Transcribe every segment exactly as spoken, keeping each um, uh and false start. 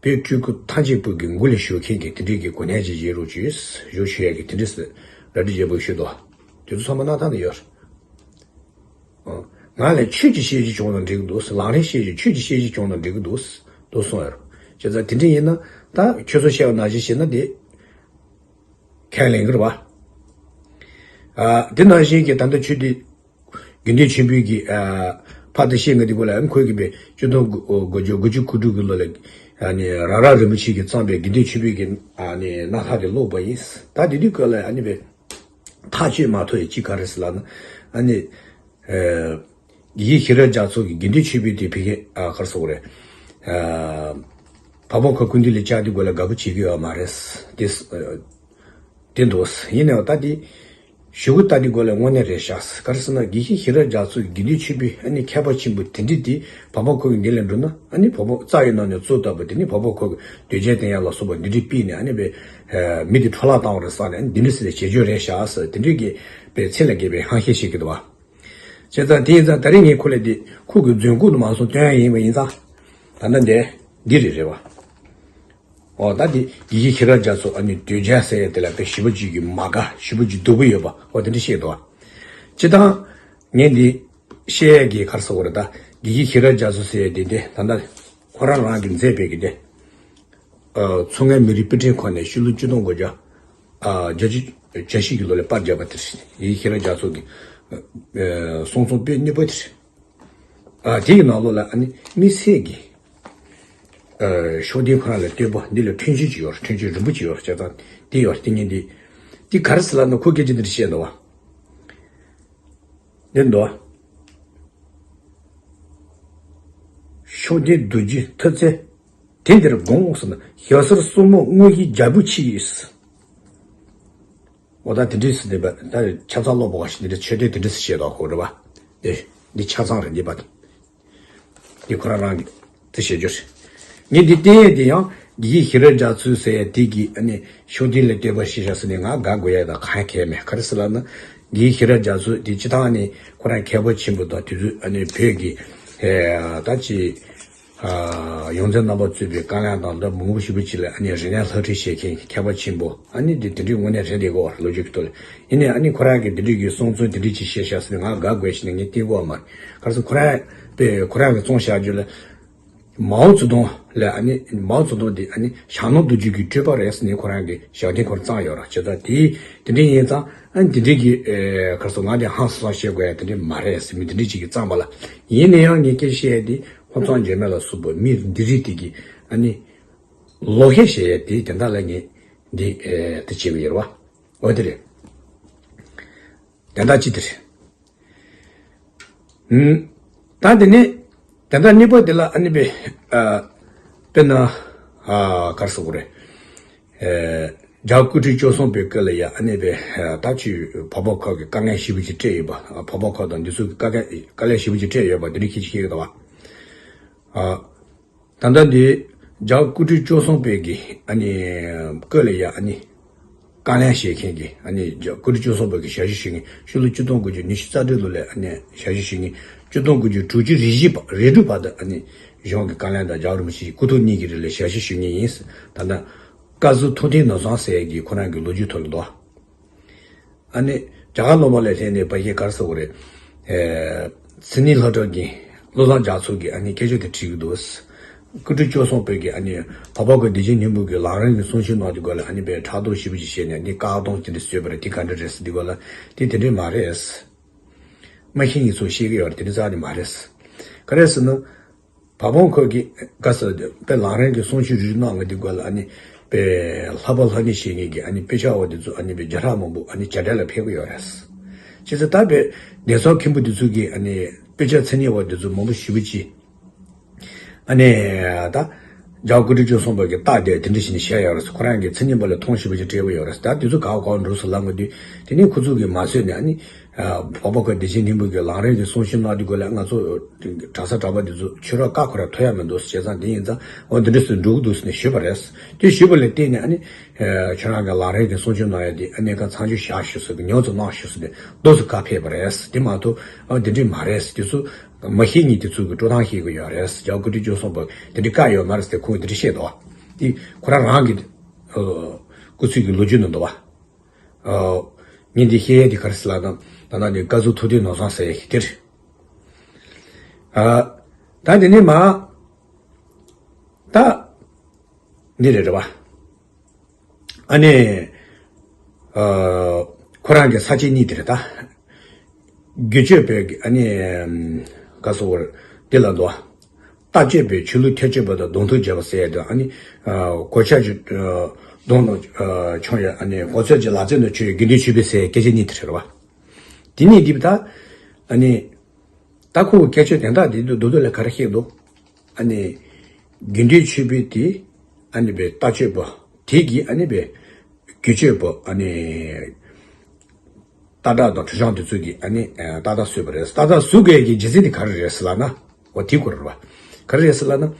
བོད་སྤྲུལ་སྐུ་ཐམས་ཅད་པོ་གི་མགོ་ལ་ཞུགས་མཁན་གྱི་དེ་འདྲའི་གི་གོ་གནས་ཅིག་བཞེས་རོགས་བྱོས། བཞུགས་ཞུ་ཡས་ཀྱི་དེ་འདྲའི་སི་ར་སྤྲོད་རྒྱས་པོ་ཞུས་འདུག་དེ་ཚོ་ཚང་མ་གནང་སྟངས་དེ་ཡོད། ཨོ། ང་ལ་ཆོས་ཀྱི་བཤད་རྒྱུ་བྱུང་ན་འགྲིག་གི་འདུག་ལམ་རིམ་བཤད་རྒྱུ་ཆོས་ཀྱི་བཤད་རྒྱུ་བྱུང་ན་འགྲིག་གི་འདུག་དུ་གསུངས་ཡོད། བྱས་ཙང་དེ་འདྲ་ཡིན་ན་ད་ཁྱོད་ཚོ་བཤད་པ་ནང་བཞིན་བྱས་ན་དེ་ཁས་ལེན་གི་རེད་བ། ཨ། དེ་ནང་བཞིན་གྱི་ད་ལྟ་ཆོས་དེ་དགེ་འདུན་ཆོས་འཕེལ་གྱི་ཨ་ཕ་དེ་བཤད་ང་དེ་གོ་ལ་ཨ་ཁོས་གི་པའི་ཆིག་སྟོང་དགུ་བརྒྱ་དགུ་བཅུ་གོ་དྲུག་གི་ལོ་ལ་ཨ་ནི་རང་རང་རིན་པོ་ཆེ་གིས་བརྩམས་པའི་དགེ་འདུན་ཆོས་འཕེལ་གྱི་ཨ་ནི་རྣམ་ཐར་དེ་ཀློག་པ་ཡིན། ད་དེ་དུས་སྐབས་ལ་ཨ་ནི་པའི་ཐག་གཅོད་མ་ཐུབ་ཡ་གཅིག་ག་རེ་ཟེར་ལབ་ན། ཨ་ནི་ཨ་དགེ་བཤེས་ཤེས་རབ་རྒྱ་མཚོ་གི་དགེ་འདུན་ཆོས་འཕེལ་དེ་ཕ་གིར་ཨ་ག་རེ་ཟེར་དགོས་རེད། ཨ་བག་ཕེབས་ཁ་སྐུ་མདུན་ལ་བཅར་དུས་སྐབས་ལ་དགའ་པོ་བྱེད་ཀྱི་ཡོད་མ་རེད། དེ་དེ་འདུག་ཡིན་ནའང་ད་དེ་ཞུ་གི་ལྟ་དུས་སྐབས་ལ་དངོས་གནས་རེད་ཤག་ག་རེ་ཟེར་ན་དགེ་བཤེས་ཤེས་རབ་རྒྱ་མཚོ་གི་དགེ་འདུན་ཆོས་འཕེལ་ཨ་ནི་མཁས་པ་ཆེན་པོ་དེ་འདྲ་དེ་བག་ཕེབས་ཁ་གི་མདུན་ལ་འགྲོ་ན། ཨ་ནི་བག་ཕེབས་རྩ་བའི་ནང་ནས་གཙོ་བཏགས་པ་དེ་ནི་བག་ཕེབས་ཁ་གི་དོལ་རྒྱལ་བསྟེན་ཡ་ལ་སོགས་པ་འདི་འདྲའི་སྤེལ་ནས་ཨ་ནི་པའི་མི་དེ་འཕྲོ་བརླག་བཏང་བ་རེད་བསམ་ནས། ཨ་ནི་འདི་འདྲ་ཟེར་ནས་བྱེད་རྒྱུ་རེད་ཤག་ཟེར་དེ་འདྲའི་གི་པའི་ཚད་ལས་བརྒལ་བའི་ཧམ་བཤད་བྱེད་ཀྱི་འདུག་བ། བྱས་ཙང་དེ་ཡིན་ཙང་ད་རེས་ངས་ཁོ་ལ་དེ་ཁོ་གི་རྫུན་རྐུབ་ཏུ་མ་སོང་སྟོན་ཡ་ཡིན་པ་ཡིན་ཙང་། ད་ལྟ་འདི་འདི་རེད་རེད་བ། འོ་ད་དེ་དགེ་བཤེས་ཤེས་རབ་རྒྱ་མཚོ་ཨ་ནི་དོལ་རྒྱལ་ཟེར་ཡ་དེ་ལ་དཔེ་ཞེ་པོ་ཅིག་གི་མ་དགའ་ཞེ་པོ་ཅིག་སྡུག་པོ་ཡོད་པ་འོ་དེ་འདྲ་བཤད་འདུག་བ། སྤྱིར་བཏང་ངས་འདི་བཤད་ཡ་གི་ག་རེ་ཟེར་དགོས་རེད། ད་དགེ་བཤེས་ཤེས་རབ་རྒྱ་མཚོ་ཟེར་ཡ་དེ་འདི་ད་ལྟ་ཁོ་རང་རང་གིས་མཛད་པའི་གི་དེ། ཨ་མཚོ་སྔོན་མི་རིགས་དཔེ་སྐྲུན་ཁང་ནས་ཕྱི་ལོ་ཆིག་སྟོང་དགུ་བརྒྱ་ཨ་བརྒྱད་ཅུ་གྱ་བཞི་གི་ལོ་ལ་པར་བརྒྱབ་པ་དེ་རེད། དགེ་བཤེས་ཤེས་རབ་རྒྱ་མཚོ་གི་ཨ་གསུང་རྩོམ་དཔེ་རྙིང་པ་དེ་རེད། ཨ་དེ་ཡི་ནང་ལོགས་ལ་ཨ་ནི་དམིགས་བསལ་གྱི་ཨ་ཤུགས་ལྡན་ཁོ་རང་ལ་བསྟོད་པ་འདི་ལ་འཁྲུན་ཆོད་ཅིག་ཡོད་རེད། འཁྲུན་ཆོད་རིང་པོ་ཅིག་ཡོད་རེད། བྱས་ཙང་དེ་ཡོད་རེད། དེ་ཉིད་འདི་དེ་ག་རེ་ཟེར་ལབ་ན་ཁོ་སྐད་ཆ་འདི་འདྲ་བཤད་འདུག་བ། འདི་འདུག་བ། ཤུགས་ལྡན་རྡོ་རྗེ་མཐུ་རྩལ་དེ་འདིར་དགོངས་སམ། ཞྭ་སེར་སྲུ་མོ་དངོས་གཞི་རྒྱལ་པོ་མཆིས། འོ་ད་དེ་འདྲས་སུ་བསྡད་པ་ད་ཆ་ཚང་ཀློག་པ་བ་ཞིག་འདི་འདྲ་ཆོས་དོན་དེ་འདྲས་སུ་བཤད་དོ་ཁོ་རེད་བ། དེ་འདི་ཆ་ཚང་རེད་འདི་པ། འདི་ཁོ་རང་རང་གི་དེ་བཤད་རྒྱུ་རེད། ངས་འདི་བསྟན་ཡས་དེ་ཡང་དགེ་བཤེས་ཤེས་རབ་རྒྱ་མཚོ་ཟེར་ཡས་དེ་གི་ཨ་ནི་ཤུགས་ལྡན་ལ་བསྟོད་པ་ཞེས་བྱ་ཟེར་ནས་ང་དགའ་དགོས་ཡས་དང་གང་གལ་མེད། ག་རེ་ཟེར་ལབ་ན་དགེ་བཤེས་ཤེས་རབ་རྒྱ་མཚོ་དེ་སྤྱིར་བཏང་ཨ་ནི་ཁོ་རང་མཁས་པ་ཆེན་པོ་དང་དེ་ཚོས་ཨ་ནི་བོད་ཀྱི་ད་ཅི། ཡོངས་འཛིན་རྣམ་པ་གཙོས་པའི་བཀའ་བློན་དང་འདྲ་མང་པོ་ཞེ་པོ་ཅིག་ལ་ཨ་ནི་རིག་གནས་སློབ་ཁྲིད་བྱེད་མཁན་མཁས་པ་ཆེན་པོ་ཨ་ནི་འདི་དེ་འདྲའི་དངོས་གནས་རེད་བསྡད་ཀྱི་ཡོད་རེད། ལོ་རྒྱུས་ཀྱི་ཐོག་ལ། ཡིན་ནའི་ཨ་ནི་ཁོ་རང་གིས་འདི་འདྲའི་གི་གསུང་རྩོམ་དེ་འདྲའི་ཅིག་བཤད་ཤག་ཟེར་ནས་ང་དགའ་དགོས་ཞེས་ནས་ངས་བསྟན་གྱི་ཡོད་མ་རེད། ག་རེ་ཟེར་ཁོ་རང་པས་ཁོ་རང་གིས་རྩོམ་བཞག་རྒྱུ་ལ་མའོ་ཙེ་ཏུང་ལ་ཨ་ནི་མའོ་ཙེ་ཏུང་དེ་ཨ་ནི་ཞྭ་ནོར་རྡོ་རྗེ་གི་སྤྲུལ་པ་རེད་ཟེར་ནས་ཁོ་རང་གིས་ཞལ་འདེབས་ཁོ་རང་བརྩམས་ཡོད་རེད། བྱས་ཙང་དེ་དེ་འདྲའི་ཡིན་ཙང་ཨ་ནི་དེ་འདྲའི་གི་ག་རེ་ཟེར་ང་དེ་ཧང་སང་བཤད་དགོས་ཡ་དེ་འདྲའི་མ་རེད་ཟེར། མི་དེ་འདྲའི་ཅིག་གིས་བརྩམས་པ་ལ། ཡིན་ན་ཡང་ངས་སྐད་ཆ་བཤད་ཡ་དེ། ཁོང་ཚང་འཇོན་མེད་ལ་སོགས་པ་མི་འདི་རིགས་དེ་གིས་ཨ་ནི་ལོག་བཤད་བྱེད་ཡས་དེ་དེ་འདྲ་ལ་ངས་འདི་ཨེ་དེ་བྱེད་པ་ཡིན་རེད་བ། འོ་དེ་རེད། དེ་འདྲ་ཅི་དེ་རེད། ཨུམ། ད་དེ་ནས་དེ་འདྲ་གཉིས་པོ་དེ་ལ་ཨ་ནི་པའི་ཨ་དཔེར་ན་ཨ་ག་རེ་ཟེར་དགོས་རེད། ཨེ་རྒྱལ་བ་སྐུ་ཕྲེང་བཅུ་གསུམ་པའི་སྐབས་ལ་ཡ་ཨ་ནི་པའི་ཨ་ད་ཅི་བོད་པ་ཁག་གི་དཀའ་ངལ་ཞེ་པོ་ཅིག་འཕྲད་ཡོད་པ། བོད་པ་ཁག་དང་འདི་ཚོ་གི་དཀའ་ངལ་དཀའ་ལས་ཞེ་པོ་ཅིག་འཕྲད་ཡོད་པ་དེ་འདྲ་ཁྱེད་ཀྱིས་ཤེས་ཀྱི་འདུག་བ། ཨ། ད་ལྟ་འདི་རྒྱལ་བ་སྐུ་ཕྲེང་བཅུ་གསུམ་པའི་གི་ཨ་ནི་སྐོར་ལ་ཡ་ཨ་ནི་བཀའ་ལན་བཞེས་མཁན་གྱི་ཨ་ནི་རྒྱལ་བ་སྐུ་ཕྲེང་བཅུ་གསུམ་པའི་གི་ཞལ་བཞུགས་ཞུ་མཁན་ཕྱི་ལོ་ཆིག་སྟོང་དགུ་བརྒྱ་ཉི་ཤུ་རྩ་དྲུག་ལོ་ལ་ཨ་ནི་ཞལ་བཞུགས་ཞུ་མཁན་ཆིག་སྟོང་དགུ་བརྒྱ་དྲུག་ཅུ་རེ་བཞི་བར་རེ་དྲུག་བར་དུ་ཨ་ནི་གཞུང་གི་བཀའ་ལན་དང་རྒྱལ་བ་རིན་པོ་ཆེའི་སྐུ་ཐོག་གཉིས་ཀྱི་རིང་ལ་ཞལ་བཞུགས་ཞུ་མཁན་ཡིན། ད་ལྟ་བཀའ་ཟུར་ཐུབ་བསྟན་ནོར་བཟང་ཟེར་ཡ་གི་ཁོ་རང་གི་ལོ་རྒྱུས་ཐོག་ལ་འདུག་ཨ་ནི་རྒྱ་གར་ལུང་པ་ལ་སླེབས་ནས་ཕ་གིར་ག་རེ་ཟེར་དགོས་རེད། ཨེ་མཚན་ཉིད་ལྷ་བྲག་གི་བློ་བཟང་རྒྱ་མཚོ་གིས་ཨ་ནི་སྐད་ཆ་དེ་དྲིས་ཀྱི་འདུག་སྐུ་ཕྲེང་བཅུ་གསུམ་པའི་གི་ཨ་ནི་བོད་པ་ཁག་བདེ་ཆེན་སྙིང་པོ་གིས་ལམ་རིམ་གྱི་གསུང་ཆོས་གནང་དུས་སྐབས་ལ་ཨ་ནི་དཔེ་ཕྲག་དོག་ཞེ་པོ་ཅིག་བྱས་ནས་འདི་བཀག་སྡོམ་ཅི་འདྲ་བཟོས་པ་རེད། དེ་ག་འདྲ་རེད་ཟེར་དུས་སྐབས་ལ་དེ་དེ་འདྲ་མ་རེད། མ་ཤེས་མཁན་ཚོས་ཤེས་ཀྱི་ཡོད་རེད། དེ་འདྲ་རྩ་ནས་མ་རེད། ག་རེ་ཟེར་ན། བ་བོང་ཁོ་གི་ག་ས་དཔེ་ལམ་རིམ་གྱི་གསུང་ཆོས་རེ་རེ་གནང་བའི་དུས་སྐབས་ལ་ཨ་ནི་དཔེ་ལྷག་པ་ལྷག་ནི་བྱེད་མཁན་གྱི་ཨ་ནི་དཔེ་ཆ་བ་དེ་ཚོ་ཨ་ནི་དཔེ་བརྒྱ་ཕྲག་མང་པོ་ཨ་ནི་བྱ་བྲལ་ལ་ཕེབས་ཀྱི་ཡོད་རེད། བྱས་ཙང་ད་དཔེ་གདན་ས་མཁན་པོ་དེ་ཚོ་གི་ཨ་ནི་དཔེ་ཆ་མཚན་ཉིད་བ་དེ་ཚོ་མང་པོ་ཞེ་པོ་ཅིག་ཨ་ནི་ད་རྒྱལ་བ་སྐུ་ཕྲེང་བཅུ་གསུམ་པ་གི་རྟགས་དེ་དེ་འདྲ་བྱས་ནས་བཤད་ཡོད་རེད། ཁོ་རང་གི་མཚན་ཉིད་པ་ལ་མཐོང་ཞེ་པོ་ཅིག་སྤྲད་པ་ཡོད་རེད། ད་དེ་ཚོ་ག་བ་ག་བ་འགྲོ་སོང་ལབ་དགོས་དུས་དེ་ནས་ཁོ་ཚོ་གིས་མ་བཟོད་ནས་ཨ་ནི། བོད་པ་ཁག་བདེ་ཆེན་སྙིང་པོ་གི་ལམ་རིམ་གྱི་གསུང་ཆོས་གནང་དུས་སྐབས་ལ་ང་ཚོ་གྲྭ་ས་གྲྭ་པ་འདི་ཚོ་ཆོས་ར་བཀའ་ཁོ་ར་ཐོས་ཡ་མི་འདུག་བྱས་ཙང་དེ་ཡིན་ཙང་འོ་འདི་འདྲ་སུ་འགྲོ་གི་འདུག་ཟེར་ནས་ཞུས་པ་རེད། དེ་ཞུས་པ་ལ་བརྟེན་ནས་ཨ་ནི་ཁྱོད་རང་གི་ལམ་རིམ་གྱི་གསུང་ཆོས་གནང་ཡ་དེ་ཨ་ནི་ག་ཚང་ཆུ་བཞག་ཞུ་སོ་གི་ཉོ་ཚོ་གནང་ཞུ་སོ་དེ་རྡོ་སུ་བཀའ་ཕེབས་པ་རེད། དེ་མ་གཏོགས་འོ་འདི་འདྲ་མ་རེད། དེ་ཚོ་མ་ཤེས་ཉིད་དེ་ཚོ་གི་སྤྲོ་སྟངས་ཤེས་གི་ཡོད་རེད། རྒྱལ་བ་སྐུ་ཕྲེང་བཅུ་གསུམ་པ་དེ་འདྲ་བཀའ་ཡོད་མ་རེད་ཟེར་ཁོང་དེ་འདྲ་བཤད་འདུག་དེ་ཁོ་རང་རང་གི་ཨ་སྐུ་ཚེ་གི་ལོ་རྒྱུས་ནང་འདུག་བ། ཨ་ངས་འདི་བཤད་ཡས་དེ་ག་རེ་ཟེར་ལབ་ན། ད་ལྟ་ནི་བཀའ་ཟུར་ཐུབ་བསྟན་ནོར་བཟང་ཟེར་ཡས་ཀྱི་དེ་རེད། ཨ་ད་འདི་ནི་མ་ད་འདི་རེད་རེད་བ། ཨ་ནི། ཨ། ཁོ་རང་གི་ས་བཅད་གཉིས་དེ་རེད་ད། བརྒྱུད་སྤྱོད་པའི་ཨ་ནི། ག་སོགས་པར་འདི་ལ་འདུག། ལྟ་སྤྱོད་པའི་ཆོས་ལུགས་ཁྱད་ཆོས་པ་དང་གདོང་ཐུག་བྱེད་པ་ཟེར་ཡ་དེ། ཨ་ནི། ཨ། གོ་ཆ་ཅིག་ཨ། གདོང་ནང་ཨ། མཆོང་ཡ། ཨ་ནི་གོ་ཆ་ཅིག་ལག་རྩལ་ནང་ཆུད་ཡ་དགེ་འདུན་ཆོས་འཕེལ་ཟེར་ཡ་སྐད་ཆ་གཉིས་དེ་རེད་བ། དེ་གཉིས་འདི་ད། ཨ་ནི། ད་ཁོ་སྐད་ཆ་དོན་དག་འདི་འདུག་འདུག་འདུག་ལ་ག་རེ་བཤད་འདུག། ཨ་ནི། དགེ་འདུན་ཆོས་འཕེལ་དེ། ཨ་ནི་པའི་ལྟ་སྤྱོད་པ། དེ་གིས་ཨ་ནི་པའི། བརྒྱུད་སྤྱོད་པ། ཨ་ནི། སྟག་བྲག་དང་ཁྲི་བྱང་དེ་ཚོ་གིས་ཨ་ནི། ཏག་ཏག་བཟོས་པ་རེད། ཏག་ཏག་བཟོ་དགོས་ཀྱི་རྒྱུ་མཚན་དེ་ག་རེ་རེད་ཟེར་ལབ་ན། འོ་དེ་སྐོར་རེད་བ། ག་རེ་རེད་ཟེར་ལབ་ན།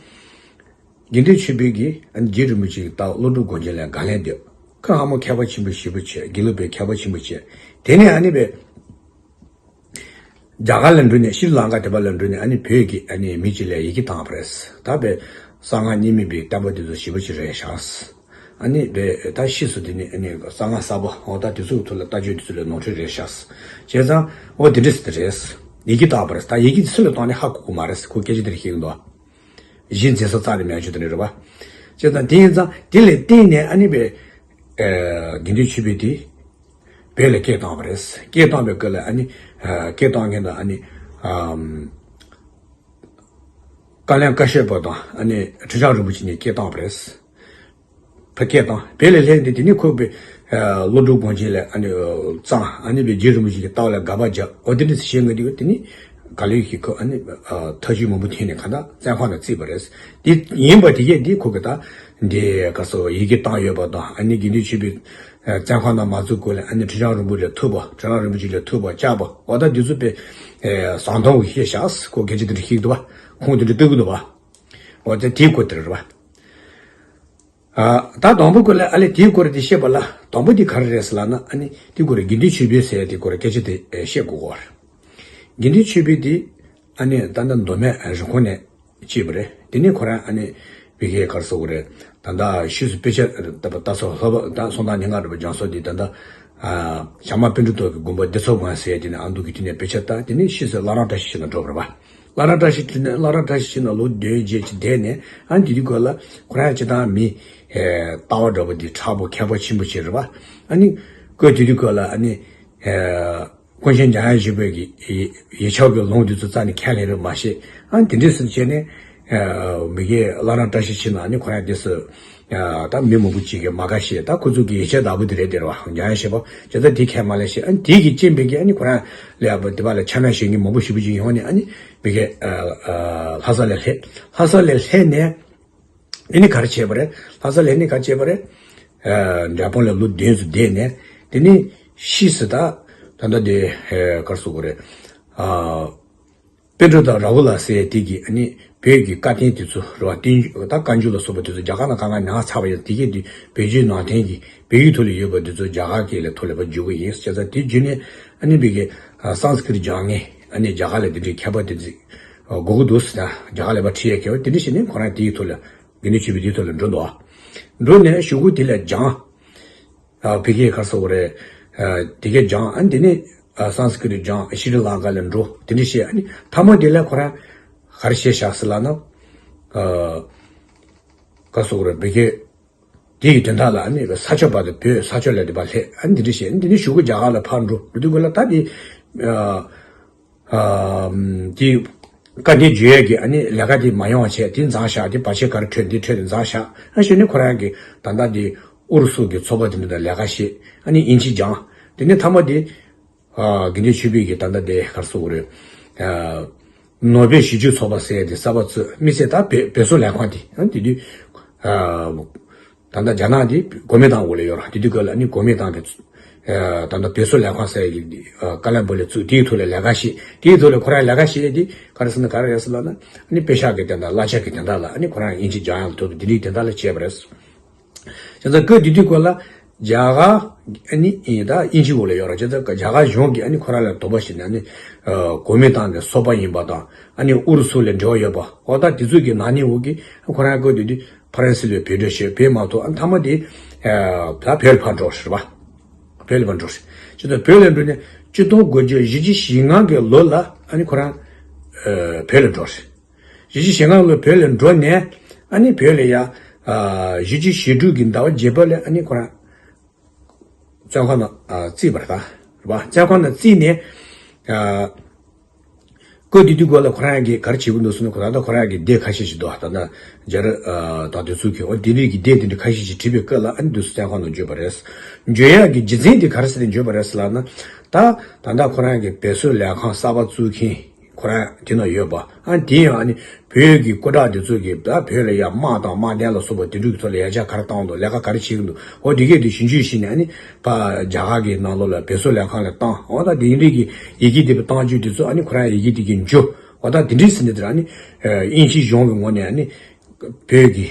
དགེ་འདུན་ཆོས་འཕེལ་གྱིས་ཨ་ནི་རྗེ་རིན་པོ་ཆེ་གི་ལྟ་བ་ཀླུ་སྒྲུབ་དགོངས་རྒྱན་ལ་དགག་ལན་འདེབས། ཁོ་ཧ་མོ་མཁས་པ་ཆེན་པོ་ཞེ་པོ་བྱས། དགེ་ལུགས་པའི་མཁས་པ་ཆེན་པོ་བྱས། དེ་ནས་ཨ་ནི་པའི། རྒྱ་གར་ལ་འགྲོ་ནས། ཤྲི་ལང་ཀ་དེ་པ་ལ་འགྲོ་ནས། ཨ་ནི་བོད་ཀྱི་ཨ་ནི་མི་གཅིག་ལ་ཡི་གེ་བཏང་བ་རེད། ད་པའི་གསང་སྔགས་རྙིང་མའི་པའི་བསྟན་པ་དེ་ཚོ་ཞེ་པོ་ཅིག་རེད་ཤག། ཨ་ནི་པའི་ད་ཕྱིས་སུ་དེ་ནི་ཨ་ནི་གསང་སྔགས་གསར་པ་འོ་ད་དེ་ཚོའི་ཐོག་ལ་ལྟ་སྤྱོད་དེ་ཚོ་ལ་ནོར་འཁྲུལ་རེད་ཤག། བྱས་ཙང་འོ་དེ་འདྲ་ཟེར་དེ་རེད། ཡི་གེ་བཏང་བ་རེད། ད་ཡི་གེ་དེ་སུ་ལ་བཏང་ནས་ཧ་གོ་གི་མ་རེད། ཁོ་སྐད་ཆ་དེ་རེད་བཤད་གི་འདུག། གཞི་འཛིན་ས་རྩ་ནས་མེད་ཆོག་དེ་རེད་བ། བྱས་ཙང་དེ་ཡིན་ཙང་དེ་ལ་བརྟེན་ནས་ཨ་ནི་པའི་ཨ་དགེ་འདུན་ཆོས་འཕེལ་དེ། བོད་ལ་སྐད་བཏང་བ་རེད། སྐད་བཏང་བའི་སྐབས་ལ་ཨ་ནི། ཨ་སྐད་བཏང་མཁན་དང་ཨ་ནི། ཨམ། བཀའ་བློན་བཀའ་ཤོད་པ་དང་ཨ་ནི་ཁྲི་བྱང་རིན་པོ་ཆེ་གཉིས་སྐད་བཏང་བ་རེད། ཕ་སྐད་བཏང་། བོད་ལ་སླེབས་ཏེ་དེ་ནི་ཁོ་པའི། ཨ་ཀླུ་སྒྲུབ་དགོངས་རྒྱན་ལ་ཨ་ནི་བརྩམས། ཨ་ནི་པའི་རྗེ་རིན་པོ་ཆེ་གི་ལྟ་བ་ལ་དགག་པ་བརྒྱབ། འོ་དེ་འདྲ་བཤད་མཁན་དེ་གིས་དེ་ནི་ག་ལེར་ཞིག་ཁོ་ཨ་ནི། ཨ་ཐབས་ཇུས་མང་པོ་འཐེན་ནས་གང་ལྟར་བཙོན་ཁང་ནང་བརྩིས་པ་རེད། དེ་ཡིན་པ་དེ་གས་དེ་ཁོ་གི་ད་འདི་ག་སོ་ཡི་གེ་བཏང་ཡོད་པ་དང་། ཨ་ནི་དགེ་འདུན་ཆོས་འཕེལ་བཙོན་ཁང་ནང་མ་བཙུགས་གོང་ལ་ཨ་ནི་ཁྲི་བྱང་རིན་པོ་ཆེ་ལ་ཐུག་པ། ཁྲི་བྱང་རིན་པོ་ཆེ་ལ་ཐུག་པ་བཅར་བ། འོ་ད་འདི་ཚོ་པའི་ཨེ་བཟང་གཏམ་བཤད་ཤག། ཁོ་སྐད་ཆ་དེ་འདྲ་བཤད་ཀྱི་འདུག་བ། ཁུངས་དེ་འདྲ་སྟོན་གྱི་འདུག་བ། འོ་ད་དེའི་སྐོར་དེ་རེད་བ། ཨ་ད་དང་པོ་སྐོར་ལ་ཨ་ལས་དེའི་སྐོར་དེ་བཤད་པ་ལ་དང་པོ་དེ་ག་རེ་རེད་ཟེར་ལབ་ན། ཨ་ནི་དེའི་སྐོར་དགེ་འདུན་ཆོས་འཕེལ་ཟེར་ཡ་དེའི་སྐོར་སྐད་ཆ་དེ་བཤད་དགོས་ཀྱི་རེད། དགེ་འདུན་ཆོས་འཕེལ་དེ་ཨ་ནི་ད་ལྟ་མདོ་སྨད་རི་ཁོངས་ནས་སྐྱེས་པ་རེད། དེ་ནས་ཁོ་རང་ཨ་ནི་བི་གའི་གར་སོགས་རེད། ད་ལྟ་ཕྱིས་སུ་དཔེ་ཆ་ད་ལྟ་སོ་ལྷོ་པ་ད་སོང་ཐང་ཉིན་ལྔ་རེད་པ། རྒྱང་སོ་དེ་ད་ལྟ་ཨ་བྱམས་པ་པཎྜི་ཏོ་གི་དགོན་པ་བདེ་ཚོགས་དགོན་ཟེར་ཡ་དེ་ནས་ཨ་མདོ་གི་དེ་ནས་དཔེ་ཆ་ལྟ། དེ་ནས་ཕྱིས་སུ་བླ་བྲང་བཀྲ་ཤིས་འཁྱིལ་ནང་འགྲོ་བ་རེད་པ། བླ་བྲང་བཀྲ་ཤིས་འཁྱིལ་ནས་བླ་བྲང་བཀྲ་ཤིས་འཁྱིལ་ནང་ལོ་བདུན་བརྒྱད་ཅིག་བསྡད་ནས། ཨ་ནི་དེ་དུས་སྐབས་ལ་ཁོ་རང་སྤྱིར་བཏང་མི་ལྟ་བ་འདྲ་པོ་དེ་མཁྲེགས་པོ་མཁས་པ་ཆེན་པོ་ཅིག་རེད་པ། ཨ་ནི་ཁོས་དེ་དུས་སྐབས་ལ་ཨ་ནི། ཀུན་མཁྱེན་འཇམ་དབྱངས་བཞད་པོ་གི་ཡིག་ཆ་གི་ལུང་དེ་ཚོ་རྩ་ནས་ཁས་ལེན་རེ་མ་བྱེད། ཨ་ནི་དེ་འདྲས་སེ་བྱས་ནས། ཨ་མི་གའི་བླ་བྲང་བཀྲ་ཤིས་འཁྱིལ་ནང་ནི་ཁོ་རང་དེ་སུ། ཨ་ད་མི་མང་པོ་ཅིག་གིས་མ་དགའ་བྱས། ད་ཁོ་ཚོ་གི་ཡིག་ཆ་བདག་པོ་དེ་རེད་དེ་རེད་པ། འཇམ་དབྱངས་བཞད་པོ་བྱས་ཙང་དེ་ཁས་མ་ལེན་བྱས། ཨ་ནི་དེ་གི་རྐྱེན་པས་ཀྱི་ཨ་ནི་ཁོ་རང་ལ་ཡག་པོ་དེ་པ་ལ་ཆ་ན་ཞེན་མཁན་མང་པོ་ཞེ་པོ་ཅིག་ཡོང་ནས། ཨ་ནི་མི་གའི་ཨ་ཨ་ལྷ་ས་ལ་སླེབས། ལྷ་ས་ལ་སླེབས་ནས། དེ་ནི་ག་རེ་བྱས་པ་རེད། ལྷ་ས་ལ་ནི་ག་རེ་བྱས་པ་རེད། ཨ་འཇམ་དབྱངས་ལ་ལོ་བདུན་ཙམ་བསྡད་ནས། དེ་ནི་ཕྱིས་སུ་ད་ད་ལྟ་དེ་ཨ་ག་རེ་ཟེར་དགོས་རེད། ཨ་པེ་ཏྲོ་དང་ར་ཧུ་ལ་ཟེར་དེ་གིས་ཨ་ནི་བོད་ཀྱི་བཀའ་བསྟན་དེ་ཚོ་རེད་པ། བསྟན་ད་བཀའ་འགྱུར་ལ་སོགས་པ་དེ་ཚོ་རྒྱ་གར་ནང་གང་ག་ཉར་ཚར་བ་ཡིན། དེ་གས་དེ་བོད་བརྒྱུད་ནང་བསྟན་གྱི་བོད་ཡིག་ཐོག་ལ་ཡོད་པ་དེ་ཚོ་རྒྱ་གར་སྐད་ལ་ཐོག་ལ་ཕར་བསྒྱུར་གྱི་ཡིན། བྱས་ཙང་དེ་བརྒྱུད་ནས་ཨ་ནི་བོད་ཀྱི་ཨ་སཾ་སྐྲྀཏ་སྦྱང་མཁན། ཨ་ནི་རྒྱ་གར་ལ་དེ་འདྲའི་མཁས་པ་དེ་ཚོ་དགོས་ཀྱི་འདུག་ཟེར་ན། རྒྱ་གར་ལ་ཕར་ཁྲིད་ཡས་མཁས་པ་དེ་འདྲ་བྱས་ནས་ཁོ་རང་དེའི་ཐོག་ལ་དགེ་འདུན་ཆོས་འཕེལ་དེའི་ཐོག་ལ་འགྲོ་འདུག། འགྲོ་ནས་གཞུག་གུ་དེ་ལ་སྦྱངས། ཨ་བི་གའི་གར་སོགས་རེད། ཨ་དེ་གའི་སྦྱངས། ཨ་དེ་ནས་ཨ་སཾ་སྐྲྀཏ་སྦྱངས། ཤྲི་ལང་ཀ་ལ་འགྲོ། དེ་འདྲ་བྱས། ཨ་ནི་མཐའ་མ་དེ་ལ་ཁོ་རང་ག་རེ་བྱས་བཞག་ཟེར་ལབ་ན། ཨ་གར་སོགས་རེད། བི་གའི་དེ་ཡི་དོན་དག་ལ་ཨ་ནི་ས་ཕྱོགས་བར་དུ་བོད་ས་ཕྱོགས་ལ་དེ་པ་སླེབས། ཨ་ནི་དེ་འདྲ་བྱས། ཨ་ནི་དེ་ནས་གཞུག་གུ་རྒྱ་གར་ལ་ཕར་འགྲོ། འགྲོ་དུས་སྐབས་ལ་ད་དེ་ཨ། ཨ་དེ་བཀའ་བསྟན་བརྗོད་ཡས་ཀྱི་ཨ་ནི་ལས་ཀ་དེ་མ་ཡོང་བ་བྱས། དེ་འཛེགས་བཞག། དེ་བར་ཆད་ག་རེ་འཕྲད་འདི་འཕྲད་དེ་འཛེགས་བཞག། ཨ་གཞུག་ནས་ཁོ་རང་གིས་ད་ལྟ་དེ་ཨུ་རུ་སུ་གི་ཚོགས་པ་དེ་འདྲ་དང་ལས་ཀ་བྱས། ཨ་ནི་དབྱིན་ཇི་སྦྱངས། དེ་ནས་མཐའ་མ་དེ་ཨ་དགེ་འདུན་ཆོས་འཕེལ་གྱིས་ད་ལྟ་དེ་གར་སོགས་རེད། ཨ་ནོ་བེལ་ཞི་བདེའི་ཚོགས་པ་ཟེར་དེ་གསར་པ་བཙུགས། དམིགས་བསལ་ད་བོད་བོད་སོག་ལས་ཁང་དེ། ཨ་དེ་དུས་ཨ། ད་ལྟ་རྒྱ་ནག་འདི་གོ་མིན་ཏང་འོག་ལ་ཡོད་རེད། དེ་དུས་སྐབས་ལ་ནི་གོ་མིན་ཏང་གི་ཨ་ད་ལྟ་བོད་སོག་ལས་ཁང་ཟེར་ཡག་གི་ཨ་ཀ་ལན་པུར་ལ་བཙུགས། དེའི་ཐོག་ལ་ལས་ཀ་བྱས། དེའི་ཐོག་ལ་ཁོ་རང་ལས་ཀ་བྱས་ཡས་དེ་ག་རེ་ཟེར་ན་ག་རེ་རེད་ཟེར་ལབ་ན། ཨ་ནི་པེ་ཤག་གི་དོན་དག་གླ་ཆ་གི་དོན་དག་ལ་ཨ་ནི་ཁོ་རང་དབྱིན་ཇི་སྦྱང་ཡག་ལ་ཐུག་པ་དེ་འདྲའི་དོན་དག་ལ་བྱས་པ་རེད། བྱས་ཙང་སྐབས་དེ་དུས་སྐབས་ལ་རྒྱ་གར་ཨ་ནི་ཨིན་ད་དབྱིན་ཇི་འོག་ལ་ཡོད་རེད། བྱས་ཙང་རྒྱ་གར་གཞུང་གིས་ཨ་ནི་ཁོ་རང་ལ་དོགས་པ་བྱས་ནས། ཨ་ནི་ཨ་གོ་མིན་ཏང་གི་སོ་པ་ཡིན་པ་དང་། ཨ་ནི་ཨུ་རུ་སུ་ལ་འབྲེལ་བ་ཡོད་པ། འོ་ད་དེ་ཚོ་གི་ནག་ཉེས་འོག་གི་ཁོ་རང་སྐབས་དེ་དུས་ ཕ་རན་སི་ལ་བོད་འགྲོ་བྱས། བོད་མ་གཏོགས་ཨ་ནི་མཐའ་མ་དེ་ད་བོད་ལ་ཕར་འགྲོ་རེད་པ། བོད་ལ་ཕར་འགྲོ་རེད། ཅེས་དང་བོད་ལ་འགྲོ་ནས་གཅིག་སྟོང་དགུ་བརྒྱ་བཞི་བཅུ་ཞེ་ལྔ་གི་ལོ་ལ་ཨ་ནི་ཁོ་རང་བོད་ལ་འགྲོ་རེད། བཞི་བཅུ་ཞེ་ལྔ་ལོ་བོད་ལ་འགྲོ་ནས་ཨ་ནི་བོད་ལ་ཡ་བཞི་བཅུ་ཞེ་དྲུག་གི་ཟླ་བ་བརྒྱད་པ་ལ་ཨ་ནི་ཁོ་རང་བཙོན་ཁང་ནང་བརྩིས་པ་རེད་ད། རེད་པ། བཙོན་ཁང་ནང་བརྩིས་ནས། སྐབས་དེ་དུས་སྐབས་ལ་ཁོ་རང་གིས་ག་རེ་བྱེད་ཀྱི་འདུག་ཟེར་ན། ཁོ་ད་ལྟ་ཁོ་རང་གི་སྡེ་ཁ་ཤས་ཤིག་འདུག་ད་ལྟ་རྒྱ་རི་དང་དེ་ཚོ་གི། འོ་དེ་འདྲའི་གི་སྡེ་དེ་འདྲ་ཁ་ཤས་ཤིག་བྲིས་པའི་སྐབས་ལ་ཨ་ནི་དེ་ཚོ་བཙོན་ཁང་ནང་འཇུག་པ་རེད། འཇུག་ཡག་གི་རྒྱུ་མཚན་དེ་ག་རེ་ཟེར་ནས་འཇུག་པ་རེད་ཟེར་ལབ་ན། ད་ད་ལྟ་ཁོ་རང་གི་བོད་གསོ་ལས་ཁང་གསར་པ་བཙུགས་མཁན་ཁོ་རང་དེ་ན་ཡོད་པ། ཨ་ནི་དེ་ཡང་ཨ་ནི་བོད་ཀྱི་སྐུ་དྲག་དེ་ཚོ་གིས་ད་བོད་ལ་ཡ་དམག་དང་དམག་དོན་ལ་སོགས་པ་དེ་འདྲ་གི་ཐོག་ལ་ཡར་རྒྱས་ག་རེ་བཏང་འདུག་ལས་ཀ་ག་རེ་བྱེད་ཀྱི་འདུག་འོ་དེ་གས་དེ་ཞིབ་འཇུག་བྱས་ནས་ཨ་ནི་ཕར་རྒྱ་གར་གྱི་ནང་ལོགས་ལ་བོད་གསོ་ལས་ཁང་ལ་བཏང་། འོ་ད་དེ་འདྲའི་གི་ཡི་གེ་དེ་བཏང་རྒྱུ་དེ་ཚོ་ཨ་ནི་ཁོ་རང་ཡི་གེ་དེ་གི་འཇུ། འོ་ད་དེ་འདྲའི་ཟེར་ནས་དེ་ཨ་ནི་དབྱིན་ཇི་གཞུང་གི་ངོས་ནས་ཨ་ནི་བོད་ཀྱི་ད་གི་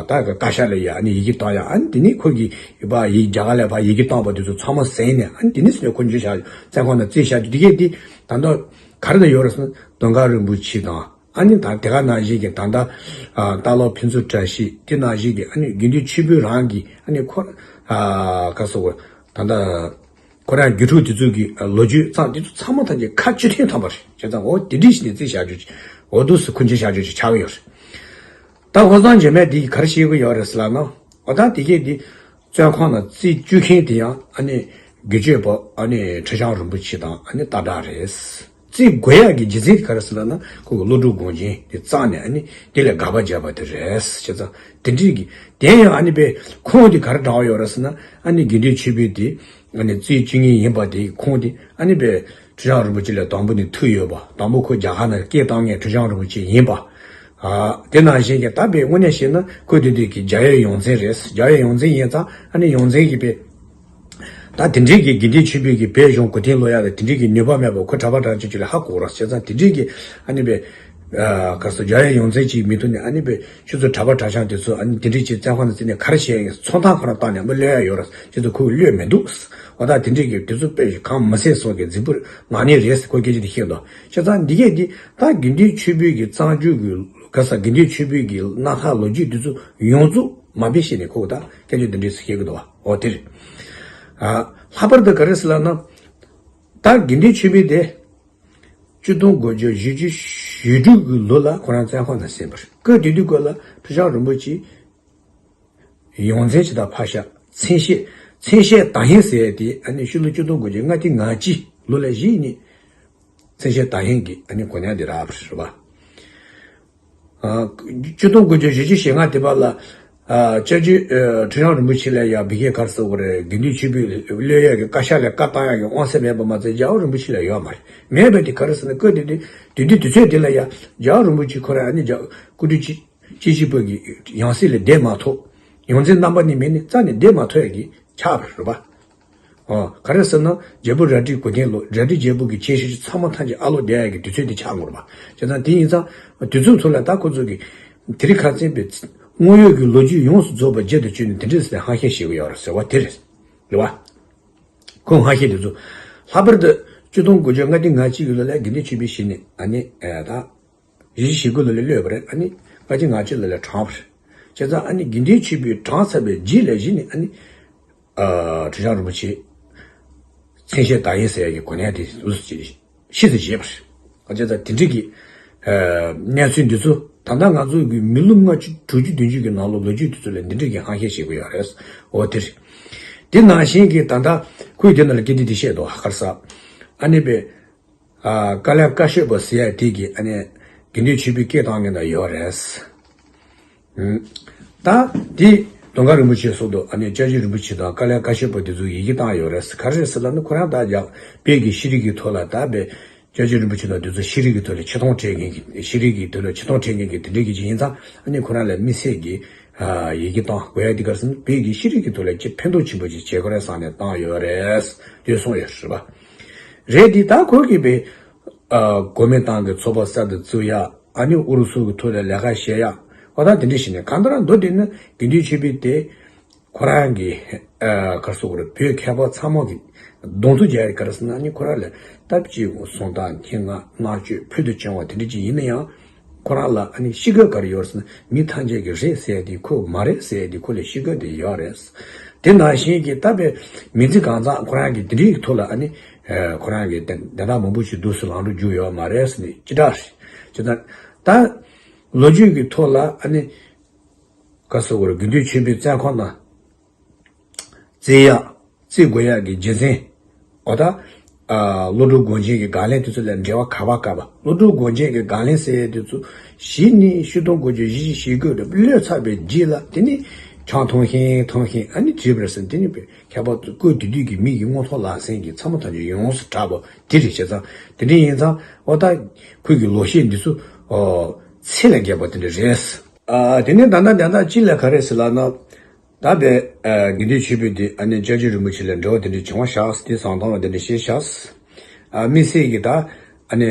བཀའ་ཤག་ལ་ཡ་ཨ་ནི་ཡི་གེ་བཏང་ཡ། ཨ་ནི་དེ་ནས་ཁོ་གིས་ཡི་རྒྱ་གར་ལ་ཕར་ཡི་གེ་བཏང་པ་དེ་ཚོ་ཚང་མ་གཟིགས་ནས་ཨ་ནི་དེ་ནས་ཟེར་ནས་ཁོ་འཇུ་བཞག་བཙོན་ཁང་ནང་བཙུགས་བཞག་རྒྱུ་དེ་གས་དེ་ད་ལྟ་ག་རེ་ལ་ཡོད་རེད་ཟེར་ན། དུང་དཀར་རིན་པོ་ཆེ་དང་། ཨ་ནི་ད་དེ་ག་ནང་བཞིན་གྱི་ད་ལྟ་ཨ་སྟག་ལོ་ཕུན་ཚོགས་བཀྲ་ཤིས། དེ་ནང་བཞིན་གྱི་ཨ་ནི་དགེ་འདུན་ཆོས་འཕེལ་རང་གིས་ཨ་ནི་ཁོ་ཨ་ག་སོ་ད་ལྟ་ཁོ་རང་རྒྱུད་ཕྲུག་དེ་ཚོ་གི་ལོ་རྒྱུས་ཙང་དེ་ཚོ་ཚང་མ་ཐམས་ཅད་ཁ་བཅུ་ཐེངས་ཐམ་པ་རེད། བྱས་ཙང་འོ་དེ་འདྲ་ཞིག་ནས་རྩིས་བཞག་རྒྱུ་ཅིག་འོ་འདུག་སེ་ཁོ་འཇུ་བཞག་རྒྱུ་ཅིག་ཆགས་ཀྱི་ཡོད་རེད། ད་ཧོར་གཙང་འཇིགས་མེད་འདི་གིས་ག་རེ་བཤད་ཀྱི་ཡོད་རེད་ཟེར་ལབ་ན། འོ་ད་དེ་གས་འདི་བཙོན་ཁང་ནང་རྩིས་བཅུག་མཁན་དེ་ཡང་ཨ་ནི་དགེ་ཆོས་པ་ཨ་ནི་ཁྲི་བྱང་རིན་པོ་ཆེ་དང་ཨ་ནི་སྟག་བྲག་རེད། རྩིས་དགོས་ཡག་གི་རྒྱུ་མཚན་དེ་ག་རེ་ཟེར་ལབ་ན། ཁོ་གི་བློ་གྲོས་དགོངས་ཆེན་དེ་བཙལ་ནས་ཨ་ནི་དེ་ལ་དགག་པ་བརྒྱབ་པ་དེ་རེད། བྱས་ཙང་དེ་འདྲའི་གི་དེ་ཡང་ཨ་ནི་པའི་ཁུངས་དེ་ག་རེ་དྲངས་ཡོད་རེད་ཟེར་ན། ཨ་ནི་དགེ་འདུན་ཆོས་འཕེལ་དེ་ཨ་ནི་རྩིས་བཅུག་མཁན་ཡིན་པ་དེ་ཁུངས་དེ་ཨ་ནི་པའི་ཁྲི་བྱང་རིན་པོ་ཆེ་ལ་དང་པོ་ནས་ཐུག་ཡོད་པ། དང་པོ་ཁོ་རྒྱ་གར་ནང་སྐད་བཏང་མཁན་ཁྲི་བྱང་རིན་པོ་ཆེ་ཡིན་པ། ཨ་དེ་ནང་བཞིན་གྱི་ད་པའི་དངོས་གནས་བཤད་ན་ཁོ་དེ་དུས་ཀྱི་རྒྱ་ཡེ་ཡོངས་འཛིན་རེད། རྒྱ་ཡེ་ཡོངས་འཛིན་ཡིན་ཙང་ཨ་ནི་ཡོངས་འཛིན་གྱི་པའི་ད་དེ་འདྲའི་གི་དགེ་འདུན་ཆོས་འཕེལ་གྱི་བོད་གཞུང་གོ་དོན་ལོག་ཡག་ལ་དེ་འདྲའི་གི་ནུས་པ་མེད་པ་ཁོ་གྲྭ་པ་གྲྭ་ཆོས་ཅིག་ལ་ཧ་གོ་རོགས། བྱས་ཙང་དེ་འདྲའི་གི་ཨ་ནི་པའི་ཨ་ག་སོ་རྒྱ་ཡེ་ཡོངས་འཛིན་ཅིག་མི་ཐུག་ནས་ཨ་ནི་པའི་ཁྱོད་ཚོ་གྲྭ་པ་གྲྭ་རྐྱང་དེ་ཚོ་ཨ་ནི་དེ་འདྲའི་ཅིག་བཙོན་ཁང་ནང་བཙུགས་ནས་ག་རེ་བྱས་ཡིན། ཚོང་ཐང་ཁོ་རང་བཏང་ནས་མི་གློད་ཡག་ཡོད་རེད། ཁྱོད་ཚོ་ཁོ་གློད་མི་འདུག་འོ་ད་དེ་འདྲའི་གི་དེ་ཚོ་དཔེ་གང་མི་སྲིད་སོགས་ཀྱི་རྫིག་པོ་ངག་ནས་རེད་ཟེར་ཁོ་སྐད་ཆ་དེ་བཤད་འདུག་བྱས་ཙང་འདི་གས་འདི་ད་དགེ་འདུན་ཆོས་འཕེལ་གྱི་གཙང་རྒྱུད་ཀྱི་ག་ས་དགེ་འདུན་ཆོས་འཕེལ་གྱི་རྣམ་ཐར་ལོ་རྒྱུས་འདི་ཚོ་ཡོངས་རྫོགས་མ་དཔེ་བཤད་ནས་ཁོ་ད་སྐད་ཆ་འདི་འདྲས་བཤད་གི་འདུག་བ། འོ་དེ་རེད། ཨ་ལྷག་པར་དུ་ག་རེ་ཟེར་ལབ་ན། ད་དགེ་འདུན་ཆོས་འཕེལ་དེ་གཅིག་སྟོང་དགུ་བརྒྱ་བཞི་བཅུ་ཞེ་དྲུག་གི་ལོ་ལ་ཁོ་རང་བཙོན་ཁང་ནང་ཟིན་པ་རེད། སྐབས་དེ་དུས་སྐབས་ལ་ཁྲི་བྱང་རིན་པོ་ཆེ་ཡོངས་འཛིན་ཅིག་དང་ཕར་བཞག་མཚན་ཤས་མཚན་ཤས་ད་ཧིན་ཟེར་ཡས་དེ་ཨ་ནི་ཕྱི་ལོ་གཅིག་སྟོང་དགུ་བརྒྱ་ལྔ་བཅུ་ང་གཅིག་ལོ་ལ་གཞི་ནས་མཚན་ཤས་ད་ཧིན་གྱི་ཨ་ནི་གོ་གནས་དེ་རག་པ་རེད་པ། ཨ་གཅིག་སྟོང་དགུ་བརྒྱ་བཞི་བཅུ་ཞེ་ལྔ་དེ་བར་ལ་ཨ་སྐྱབས་རྗེ་ཨ་ཁྲི་བྱང་རིན་པོ་ཆེ་ལ་ཡང་བི་ཁའི་གར་སོགས་པ་རེད། དགེ་འདུན་ཆོས་འཕེལ་གློད་ཡག་གི་བཀའ་ཤག་ལ་བཀའ་བཏང་ཡག་གི་དབང་ཚད་མེད་པ་མ་ཚད་རྒྱལ་བ་རིན་པོ་ཆེ་ལ་ཡོད་མ་རེད། མེད་པ་དེ་ག་རེ་ཟེར་ན་སྐབས་དེ་དུས་དེ་དུས་དུས་ཚོད་དེ་ལ་ཡང་རྒྱལ་བ་རིན་པོ་ཆེ་ཁོ་རང་ཨ་ནི་རྒྱ་སྐུ་དྲིན་ཅི་སྤྱི་ཞིག་པོ་གི་ཡང་སྲིད་ལ་བསྡད་མ་ཐུབ། ཡོངས་འཛིན་རྣམ་པ་གཉིས་མེད་ནས་རྩ་ནས་བསྡད་མ་ཐུབ་ཡ་གི་ཆགས་པ་རེད་པ། ཨོ་ག་རེ་ཟེར་ན་རྒྱལ་པོ་རལ་གྲིའི་གོ་དན་ལོ་རལ་གྲི་རྒྱལ་པོ་གི་ཆེ་ཤོས་ཚང་མ་ཐམས་ཅད་ཨ་ལོ་བསྡད་ཡ་གི་དུས་ཚོད་དེ་ཆགས་ཡོད་རེད་པ། བྱས་ཙང་དེ་ཡིན་ཙང་དུས་ཚོད་ཚོ་ལ་ད་ཁོ་ཚོ་གི་དེ་རིང་ཁ་སང་པའི་དངོས་ཡོད་ཀྱི་ལོ་རྒྱུས་ཡོངས་སུ་རྫོགས་པ་རྒྱུད་དུ་བཅུག་ནས་དེ་འདྲ་ཟེར་ཧང་ཤེད་བྱེད་ཀྱི་ཡོད་རེད་ཟེར་བ་དེ་རེད། རེད་པ། ཁོ་ཧང་ཤེད་དེ་ཚོ་ལྷག་པར་དུ་གཅིག་སྟོང་དགུ་བརྒྱ་ལྔ་བཅུ་ང་གཅིག་གི་ལོ་ལ་དགེ་འདུན་ཆོས་འཕེལ་ཞི་ནས་ཨ་ནི་ཨེ་ད། བཞི་བཅུ་ཞེ་དགུ་ལོ་ལ་གློད་པ་རེད། ཨ་ནི་ལྔ་བཅུ་ང་གཅིག་ལོ་ལ་གྲོངས་པ་རེད། བྱས་ཙང་ཨ་ནི་དགེ་འདུན་ཆོས་འཕེལ་གྲོངས་ཚར་བའི་རྗེས་ལ་གཞི་ནས་ཨ་ནི་ཨ་ཁྲི་བྱང་རིན་པོ་ཆེ་མཚན་ཤས་ད་ཧིན་ཟེར་ཡ་གི་གོ་གནས་དེ་འུ་ཚོ་ཅིག་ཕྱིས་སུ་བཞེས་པ་རེད། བྱས་ཙང་དེ་འདྲ་གི་ཨ་གནས་ཚུལ་འདི་ཚོ་ད་ལྟ་ང་ཚོ་གི་མི་ལོ་ལྔ་བཅུ་དྲུག་ཅུ་བདུན་ཅུ་གི་ནང་ལོ་ལོ་རྒྱུས་དེ་ཚོ་ལ་འདི་འདྲ་གི་ཧང་ཤེད་བྱེད་དགོས་ཡོད་རེད། འོ་དེ་རེད། དེ་ནང་བཞིན་གྱི་ད་ལྟ་ཁོས་དེ་ནང་ལ་སྐད་ཆ་དེ་བཤད་འདུག་ག་རེ་ཟེར། ཨ་ནི་པའི། ཨ་ཀ་ལན་ཀ་ཤོད་པ་ཟེར་ཡ་དེ་གིས་ཨ་ནི་དགེ་འདུན་ཆོས་འཕེལ་སྐད་བཏང་མཁན་དང་ཡོད་རེད། ཨུམ། ད་དེ་དུང་དཀར་རིན་པོ་ཆེ་སོགས་དང་ཨ་ནི་སྐྱབས་རྗེ་རིན་པོ་ཆེ་དང་ཀ་ལན་ཀ་ཤོད་པ་དེ་ཚོ་ཡི་གེ་བཏང་ཡོད་རེད། ག་རེ་རེད་ཟེར་ལབ་ན་ཁོ་རང་ད་ཡང་བོད་ཀྱི་ཤེས་རིག་གི་ཐོག་ལ་ད་བོད་སྐྱབས་རྗེ་རིན་པོ་ཆེ་དང་དེ་ཚོ་ཤེས་རིག་གི་ཐོག་ལ་ཆེ་མཐོང་སྤྲད་མཁན་གྱི་ཤེས་རིག་གི་ཐོག་ལ་ཆེ་མཐོང་སྤྲད་མཁན་གྱི་དེ་འདྲ་གི་ཅིག་ཡིན་ཙང་ཨ་ནི་ཁོ་རང་ལ་དམིགས་བསལ་གྱི་ཨ་ཡི་གེ་བཏང་དགོས་ཡ་དེ་ག་རེ་ཟེར་ན་བོད་ཀྱི་ཤེས་རིག་གི་ཐོག་ལ་ཅིག་ཕན་ཐོགས་ཆེན་པོ་ཅིག་བྱེད་དགོས་རེད་བསམ་ནས་བཏང་ཡོད་རེད། དེ་གསུངས་ཡོད་རེད་པ། རེད་དེ་ད་ཁོ་གིས་པའི་ཨ་གོ་མིན་ཏང་གི་ཚོགས་པ་གསར་དུ་བཙུགས་ཡག་ཨ་ནི་ཨུ་རུ་སུ་གི་ཐོག་ལ་ལས་ཀ་བྱེད་ཡག་འོ་ད་དེ་འདྲ་བྱས་ནས་གང་ལྟར་མདོར་བསྡུས་ན་དགེ་འདུན་ཆོས་འཕེལ་དེ་ཁོ་རང་གི་ཨ་ག་རེ་ཟེར་དགོས་རེད། བོད་མཁས་པ་ཚང་མ་གི་གདོང་ཐུག་རྒྱག་ཡག་ག་རེ་ཟེར་ན་ཨ་ནི་ཁོ་རང་ལ་སྟབས་གཅིག་གུ་གསུང་སྟངས་སྙན་ངག་བསྔགས་བརྗོད་ཕུལ་དུ་བྱུང་བ་དེ་འདྲ་ཅིག་ཡིན་ན་ཡང་། ཁོ་རང་ལ་ཨ་ནི་གཤིས་ཀ་ག་རེ་ཡོད་ཟེར་ན། མི་ཐམས་ཅད་ཀྱིས་རེད་ཟེར་ཡ་དེ་ཁོ་མ་རེད་ཟེར་ཡ་དེ། ཁོ་ལ་གཤིས་ཀ་དེ་ཡོད་རེད། དེ་ནང་བཞིན་གྱི་ད་དཔེ་མི་ཚེ་གང་ཚང་ཁོ་རང་གི་དེ་འདྲའི་ཐོག་ལ་ཨ་ནི། ཁོ་རང་གི་དེ་དེ་འདྲ་མང་པོ་ཞིག་འདུག་སེ་ལངས་འགྲོ་རྒྱུ་ཡོད་མ་རེད་ཟེར་ནས་ཅི་འདྲ་རེད། ཅི་ད་ད་ལོ་རྒྱུས་ཀྱི་ཐོག་ལ་ཨ་ནི། ག་ཟེར་དགོས་རེད། དགེ་འདུན་ཆོས་འཕེལ་བཙོན་ཁང་ནང་། བཙལ་ཡག་བཙལ་དགོས་ཡག་གི་རྒྱུ་མཚན། འོ་ད། ཨ། བློ་གྲོས་སྒོམ་ཆེན་གྱི་དགག་ལན་དེ་ཚོ་ལ་འགྲེལ་བ་ག་པར་བཀབ་པ། བློ་གྲོས་སྒོམ་ཆེན་གྱི་དགག་ལན་ཟེར་ཡས་དེ་ཚོ་གཞི་ནས་ཤོག་གྲངས་དགུ་བཅུ་བཞི་བཅུ་ཞེ་དགུ་དུ་གློད་ཚར་བའི་རྗེས་ལ། དེ་ནས་ཆང་འཐུང་བཞིན་འཐུང་བཞིན་ཨ་ནི་བྲིས་པ་རེད་ཟེར། དེ་ནས་ཁྱད་པར་དུ་སྐུ་དེ་དུས་ཀྱི་མི་གི་མངོན་མཐོ་ལག་ཟིན་གྱི་ཚང་མ་ཐམས་ཅད་ཡོངས་སུ་གྲགས་པ་དེ་རེད། བྱས་ཙང་དེ་འདྲ་ཡིན་ཙང་འོ་ད་ཁོའི་གི་ལོ་ཤས་འདི་ཚོ་ཚད་ལས་བརྒལ་བ་དེ་འདྲ་རེད། ཨ། དེ་ནས་ད་ལྟ་དེ་ལྟ་ཅི་ལ་ག་རེ་ཟེར་ལབ་ན། ད་དཔེ། ཨ། དགེ་འདུན་ཆོས་འཕེལ་དེ་ཨ་ནི་སྐྱབས་རྗེ་རིན་པོ་ཆེ་ལ་འབྲེལ་བ་དེ་འདྲ་བྱུང་བ་ཤག་ཟེར། དེ་བཟང་ཐང་བ་དེ་འདྲ་བཤད་ཤག་ཟེར། ཨ། དམིགས་བསལ་གྱི་ད་ཨ་ནི་